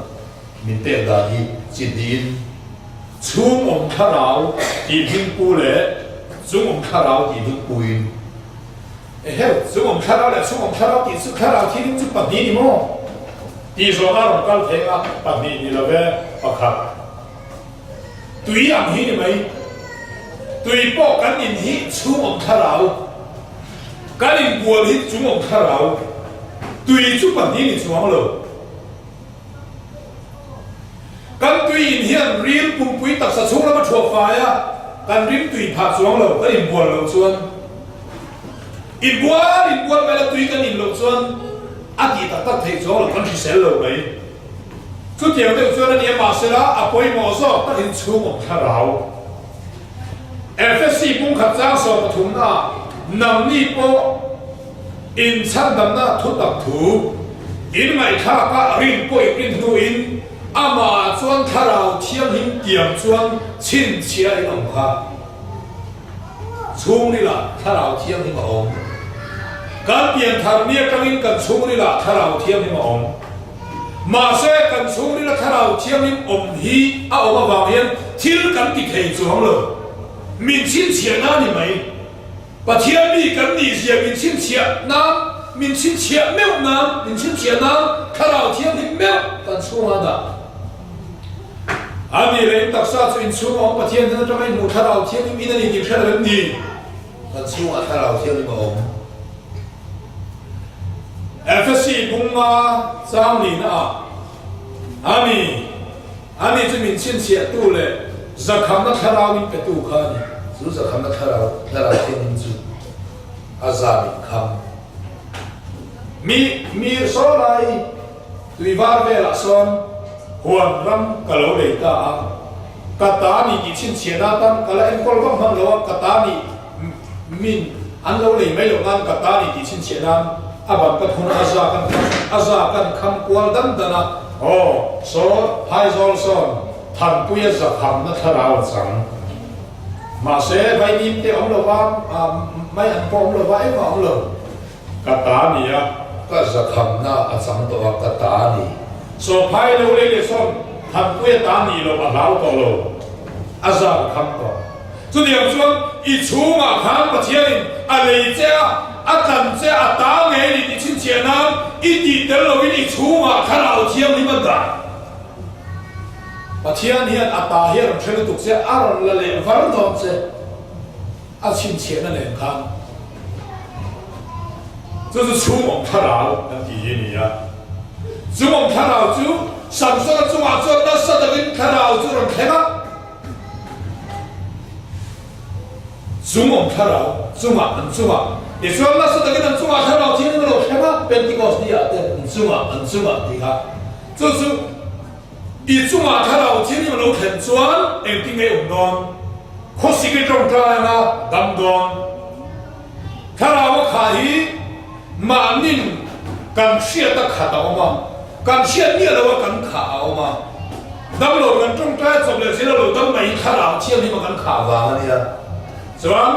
min pek dan hi chi hnihin. Chhung awm thlarau tih hming pu leh chung awm thlarau tih hming puin. Eheu, chung awm thlarau leh chhung awm thlarau tih chu Thlarau Thianghlim chu pahnih ni maw? Tih zawhna a rawn kal thei a, pahnih ni lo ve, pakhat. Tui ang hi ni mai. Tui pawh kan in hi chhung awm thlarau, kan inbual hi chung awm thlarau. Tui chu pahnih ni chuang lo. Kan tui in hian ril pumpui taksa chhung lama thuah fai a, kan rim tui phah chuang lo, kan inbual loh chuan. Inbual inbual mai la tui kan in loh chuan a tih tak tak theih chuang lo, kan hrisel lo mai. Chutiang deuh chuan a ni a, mahsela a pawimawh zawk takin chhung awm thlarau. Efesi pungkhat chang 13 naah nangni pawh inchhandamna thutak thu in ngaihthlak a rin pawh in rin hnuin amah chuan thlarau thianghlim tiang chuan chhinchhiah in awm kha. Chhungrilah Thlarau Thianghlim a awm. Kan pianthar ni atangin kan chhungrilah Thlarau Thianghlim a awm. Mahse, kan chhungrila Thlarau Thianghlim awm hi a awm avang hian thil kan ti thei chuang lo. Min chhinchhiah na ni mai. Pathian mi kan nih zia min chhinchhiah nan, min chhinchhiah meuh nan, min chhinchhiah nan Thlarau Thianghlim meuh kan chhungah dah. A nih leh in taksa chu inchhung a awm Pathian hnen atanga inhmuh Thlarau Thianghlim in a ni tih hre lo em ni? Kan chhungah Thlarau Thianghlim a awm. Efesi bunga chang nihna ah a ni. A ni chu min chhinchhiahtu leh zakhamna Thlarau in petu kha a ni. Chu zakhamna thlarau thlarau thianghlim chu a zam in kham. Mi mir saw lai tui var velah sawn huan ram ka lo lei ta a, ka ta ni tih chhinchhiahna atan ka la enkawl vak hman lo a, ka ta ni min an lo lei mai loh nan ka ta ni tih chhinchhiah nan a ban ka thun a za kan kham a za kan kham kual dan dan a, aw saw phaizawl sawn Thanpuia zakhamna thlarau a chang. Mahse, Vainim te awm lova, mai an pawh awm lova, engmah awm lo. Ka ta ni a. Ka zakhamna a chang tawh a, ka ta ni. Sawphai lo lei leh sawn Thanpuia ta nih loh a hlau tawh lo. A za ka kham tawh. Chutiang chuan i chhungah khan Pathianin a lei che a, a tlan che a, a ta ngei ni tih chhinchhiah nan i tih tel lovin i chhungah Thlarau Thianghlim a dah. Pathian hian a ta hi a rawn hre lutuk che, a rawn la leh var dawn che, a chhinchhiahna nen khan. Chu chu chhungawm thlarau kan tih hi a ni a. Chungawm thlarau chu Samsona chungah chuan nasa takin thlarau chu a rawn thleng a. Chungawm thlarau chungah an chungah tichuan nasa takin an chungah thlarau thianghlim a lo thleng a, Pentecost ni ah te an chungah an chungah tih kha. Chu chu I chungah thlarau thianghlim a lo thlen chuan engtin nge awm dawn? Khawsik i tawngtai anga dam dawn. Thlarau a khah hi mahnin kan hriat a khat a awm a, kan hriat miah lo a kan khah a awm a. Dam lo kan tawngtai chawp leh zir a lo dam mai hi thlarau thianghlim a kan khah vang a nia. Chuan.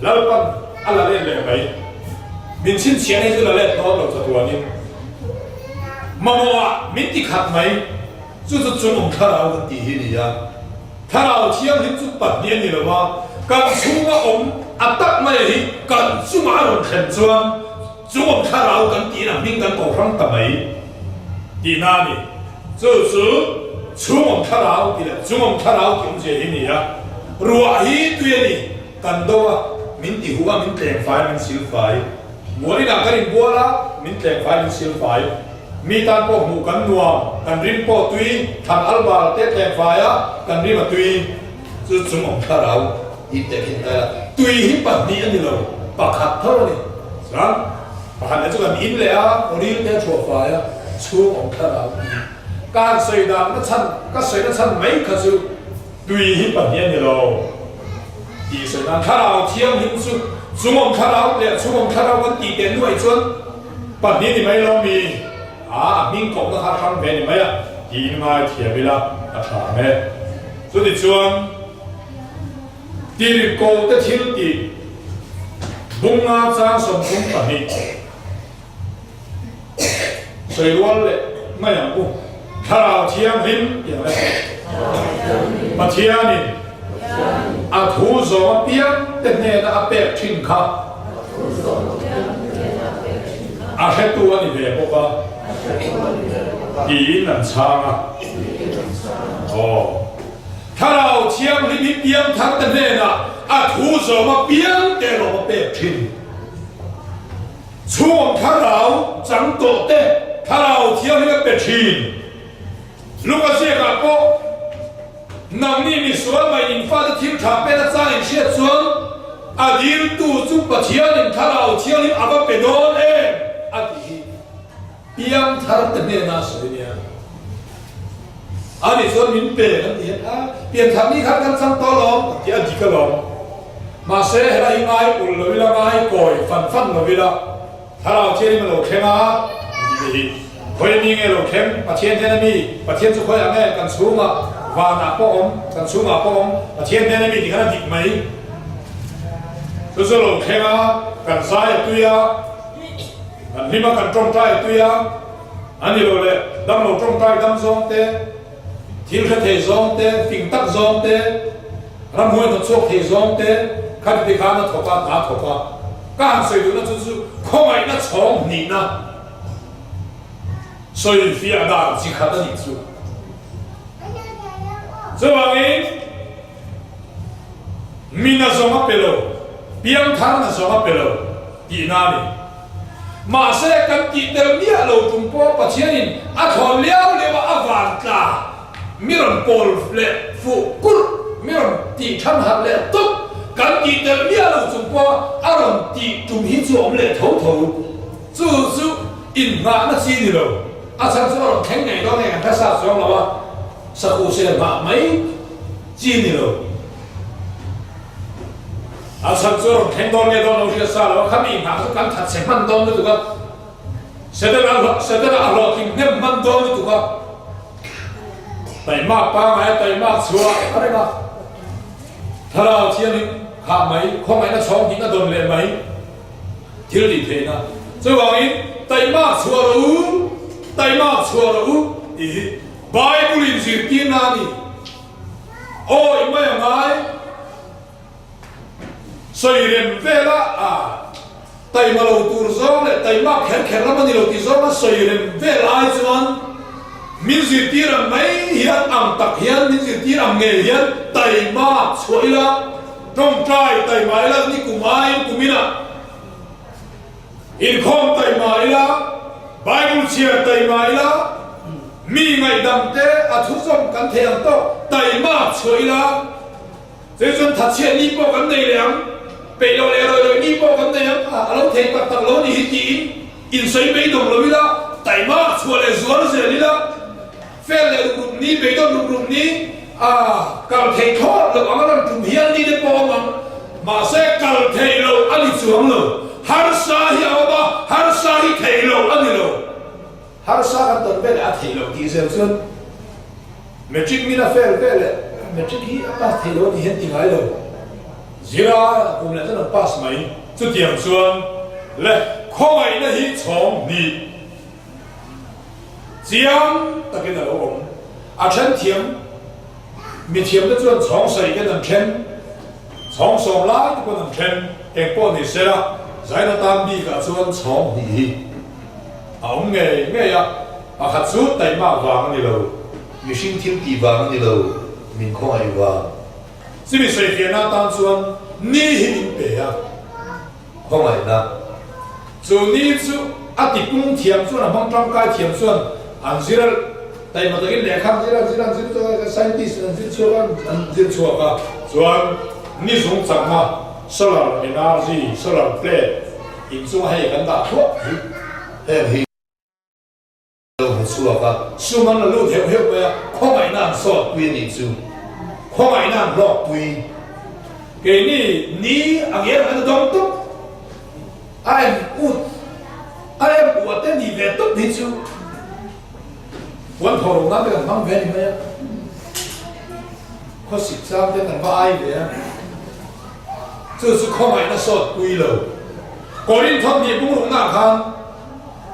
Lalpan a la let leh mai. Min chhinchhiah hi chu la let dawn lo chatuanin mamawhah min ti khat mai. Chu chu chungawm thlarau kan tih hi ni a. Thlarau thianghlim chu pahnih a ni lo a, kan chhunga awm a tak mai hi kan chungah a rawn thlen chuan chungawm thlarau kan tiin a hming kan ko hrang ta mai tihna a ni. Chu chu chhungawm thlarau tih leh chungawm thlarau tih awmzia hi ni a. Ruah hi tui a ni. Kan do a, min ti huh a, min tleng fai, min sil fai. Mual inah kan inbual a, min tleng fai, min sil fai. Mi tan pawh hmuh kan nuam, kan rim pawh tui, thlan al bal te tleng fai a, kan rim a tui. Chu chung awm thlarau in teh khin tai la, tui hi pahnih a ni lo, pakhat tho a ni. Chuan pakhat leh chu kan in leh a, ril te a chhuah fai a, chhung awm thlarau tih. Ka han sawi dan na chhan, ka sawi na chhan mai kha chu, Tui hi pahnih a ni lo tih sawi nan thlarau thianghlim chu chungawm thlarau leh chhungawm thlarau kan tih teh nuaih chuan pahnih ni mai lo mi a a hming kawpna kha hrang ve ni mai a tiin ngai thiam ila a tha ang e. Chutichuan tirhkoh te thil tih bunga chang 32. Sawi rual leh mai ang u. Thlarau Thianghlim tih ang e. Pathianin a thu zawng apiang te hnena a pek thin kha a hretu a ni ve bawk a tiin an chhang a. Aw. Thlarau Thianghlim hi piangthar te hnenah a thu zawng apiang te erawh a pek thin. Chhungawm thlarau chang tawh te thlarau thianghlim a pe thin. Luka ziakah pawh nangni misual mai in fate thil tha pen a chang in hriat chuan a diltu chu Pathianin thlarau thianghlim a va pe dawn em a tih hi piang thar te hnena a sawi nia. Ani chuan min pe kan ti a, pian thar ni khan kan chang tawh alawm kan ti a, dik alawm. Mahse helai hi ngai ulh lo ila, ngai kawi fan fan lo ila, thlarau thianghlim a lo thleng a an ti te hi. Khawi mi nge lo thleng? Pathian hnena mi? Pathian chu khawi ang e? Kan chhungah vanah pawh awm, kan chhungah pawh awm, Pathian hnena mi ti khan a dik mai. Chu chu a lo thleng a, kan zai a tui a, kan hlim a, kan tawngtai a tui a, A ni lo le, damlo tawngtai dam zawng te, thil hre thei zawng te, fing tak zawng te, ramhuai hnawt chhuak thei zawng te, khati ti khan a thawk a, hna a thawk a. Ka han sawi duhna chu chu khawngaihna chhawng hnihna sawi fiah dan chi khat a nih chu. Chuvangin mi na zawng a pe lo, piangthar na zawng a pe lo tihna a ni. Mahse, kan tih tel miah lo tum pawh Pathianin a thawn liau liau a, a van tla mi rawn pawl leh fuh kulh. Mi rawn tih than harh leh tawp, kan tih tel miah lo chung pawha a rawn tih tum hi chu a awm leh tho tho. Chu chu inhnahna chi ni lo, a chhan chu a rawn thleng ngei dawn nge kan hre sa chuang lo a, sakuh sel nghah mai chi ni lo. A chhan chu a rawn thleng dawn nge dawn lo hriat sa lo a, khami inhnah chu kan that chhe hman dawn lutuk a, Setana Setana a hlawhtling hnem hman dawn lutuk a, taimak pangngai a taimak chhuah a reng a, Thlarau Thianghlim khah mai, khawngaihna chhawng hnih a dawn leh mai. Thil tih theihna chuvangin taihmak chhuah rawh u, taihmak chhuah rawh u tih hi Bible in zirtirna a ni. Awi mai a ngai sawi rem vela a taima lo tur zawng leh taihmak kher kher lam a ni lo tih zawnga sawi rem vel ai chuan min zirtir ang mai hian ang tak hian min zirtir ang ngei hian taihmak chhuah ila. Tawngtai taima ila ni kum aiin kum inah inkhawm taima ila, Bible chhiar taima ila, mi ngaihdam te a thuzawm kan thei ang tawk taima chhuah ila, chei chuan thatchhiat ni pawh kan nei leh ang, peih loh leh rawih rawih ni pawh kan nei ang, a lo thei tak tak lo ni hi tiin insawi beidawng lo ila, taima chhuah leh zual zel ila. Fel leh rup rup ni, beidawn rup rup ni, a kal thei thlawt loh ang a rawn tum hial ni te pawh a awm ang. Mahse kal thei loh a ni chuang lo. Harsa hi a awm a, harsa hi thei loh a ni lo. Harsa kan tawn veleh a theih loh tih zel chuan Matric min a fail veleh Matric hi a pass thei lo a ni hian ti ngai lo. Zira kum leh chuan an pass mai. Chutiang chuan le khawngaihna hi chhawng hnih. Chiang takin a lo awm. A then thiam, mi thiamte chuan chhawng sawi ten an then, chhawng sawm lai te pawn an then, eng pawh ni sela, Zaina tan bikah chuan chhawng hnih hi a awm ngei ngei a, pakhat chu taimak vang a ni lo. Mihring thil tih vang a ni lo, min khawngaih vang. Chumi sawifiahna atan chuan ni hi min pe a. Khawngaihna. Chu ni chu a tipung thiam chuan a hmang tangkai thiam chuan an zir a, taima takin lehkha an zir a, an zir a, an zir chuan scientist an zir chhuak a, an zir chhuak a. Chuan ni zung chakna solar energy, solar plate inchunga hei kan dah thuah hi. Heng hi. Lo hmu chhuak a. Sum an la lut heuh heuh mai a, khawngaihna an sawt pui a nih chu. Khawngaihna an hlawk pui. Keini ni a ngel ang a dawng tawp. A em ut, a em uah te ni ve tawp hi chu puan thaw lo nan te kan hmang ve a ni mai a. Khawsik chang te kan va ai ve a. Chu chu khawngaihna sawt pui lo. Korinthawt nih bungruknaah khan.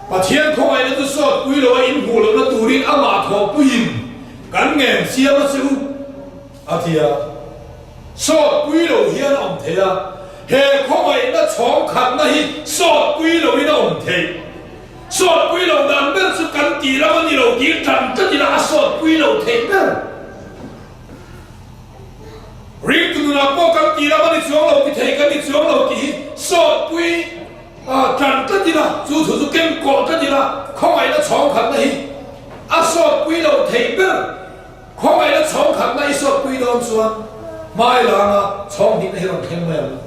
Pathian khawngaihna chu sawt pui lo a inhmuh lohna turin amah thawhpuiin kan ngen siam a che u, a ti a. Sawt pui lo hian a awm thei a, he khawngaihna chhawng khatna hi sawt pui loin a awm theih. Sawt pui lo dan ber chu kan tih lam a ni lo tih tan tlat ila a sawt pui lo theih ber. Ringtu nunah pawh kan tih lam a ni chuang lo ti thei kan ni chuang lo tih hi sawt pui A tan tlat ila, chu thu chu ken kawh tlat ila, khawngaihna chhawng khatna hi a sawtpui lo thei ber. Khawngaihna chhawng khatna i sawtpui dawn chuan hmai langa chhawng hnihna hi rawn thleng mai ang.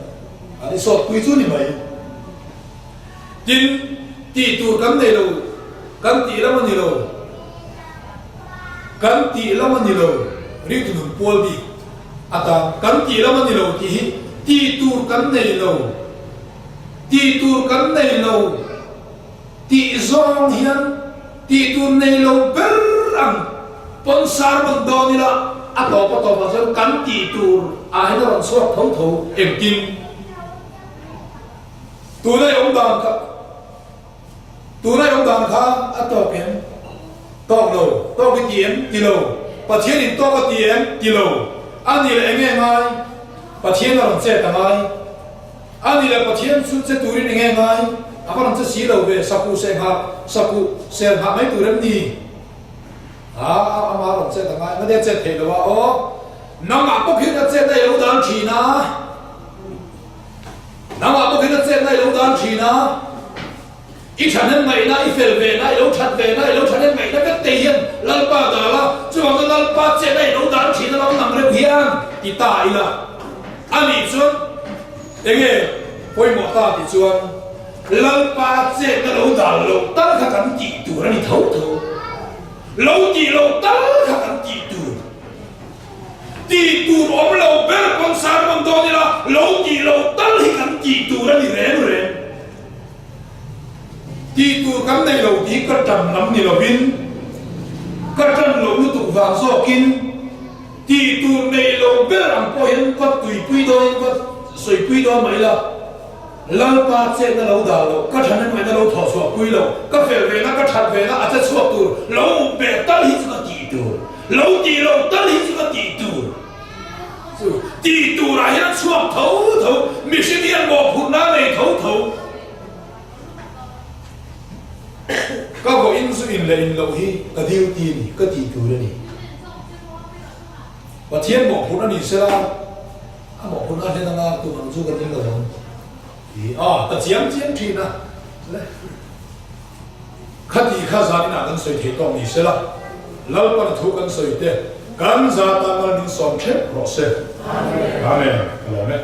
An i sawtpui chu ni mai. Tin, tih tur kan nei lo, kan tih lam a ni lo, kan tih lam a ni lo, ringtu nun pual bik atan kan tih lam a ni lo tih hi tih tur kan nei lo. Tih tur kan nei lo tih zawng hian tih tur nei lo ber ang pawn sermon dawn ila a tawp a tawpah chuan kan tih tur ah hian a rawn chhuak tho tho engtin tuna i awm dan kha tuna i awm dan kha a tawk em tawk lo tawk i ti em ti lo Pathian in tawk a ti em ti lo a ni leh enge ngai Pathian a rawn chet a ngai. A ni le, Pathian chu che turin enge ngai? A va rawn che si lo ve, sakuh seh nghah, sakuh ser nghah mai tur em ni? A, ama rawn chet a ngai, nga te chet theih lo a, aw, nangmah bawk hian a chetna i lo dan thin a, nangmah bawk hian a chetna i lo dan thin a, i thahnem ngaihna, i fel ve na, i lo that ve na, i lo thahnem ngaihna vek te hian Lalpa dal a. Chuvang chuan Lalpa chet a ilo dan thin alawm nang reuh hian ti ta ila. A nih chuan enge pawimawh ta tih chuan Lalpa chetna lo dan loh tal kha kan tih tur a ni tho tho. Lo tih loh tal kha kan tih tur. Tih tur awm lo ber pawn sermon dawn ila lo tih loh tal hi kan tih tur a ni reng reng. Tih tur kan nei lo tih ka tan lam ni lovin, ka tan loh lutuk vang zawkin tih tur nei lo ber ang pawh hian ka tuipui dawnin ka sawipui dawn mai la, Lalpa chetna lo dah loh, ka thahnemngaihna lo thawh chhuah pui lo, ka fel vena, ka that vena a che chhuak tur lo up beh tal hi chu ka tih tur, lo tih loh tal hi chu ka tih tur. Chu tih turah hian a chhuak tho tho, mihring hian mawhphurhna a nei tho tho. Ka vawiin zu in leh in loh hi ka duty a ni, ka tih tur a ni. Pathian mawhphurh a ni sela, a mawhphurhna hlen anga tum ang chu ka ring lo ang tih a ka chiang chiang thin a. Khati kha zaninah kan sawi thei tawk ni sela, Lalpan thu kan sawi te kan zata mal min sawm theuh rawh se. Amen. Ka lawm e.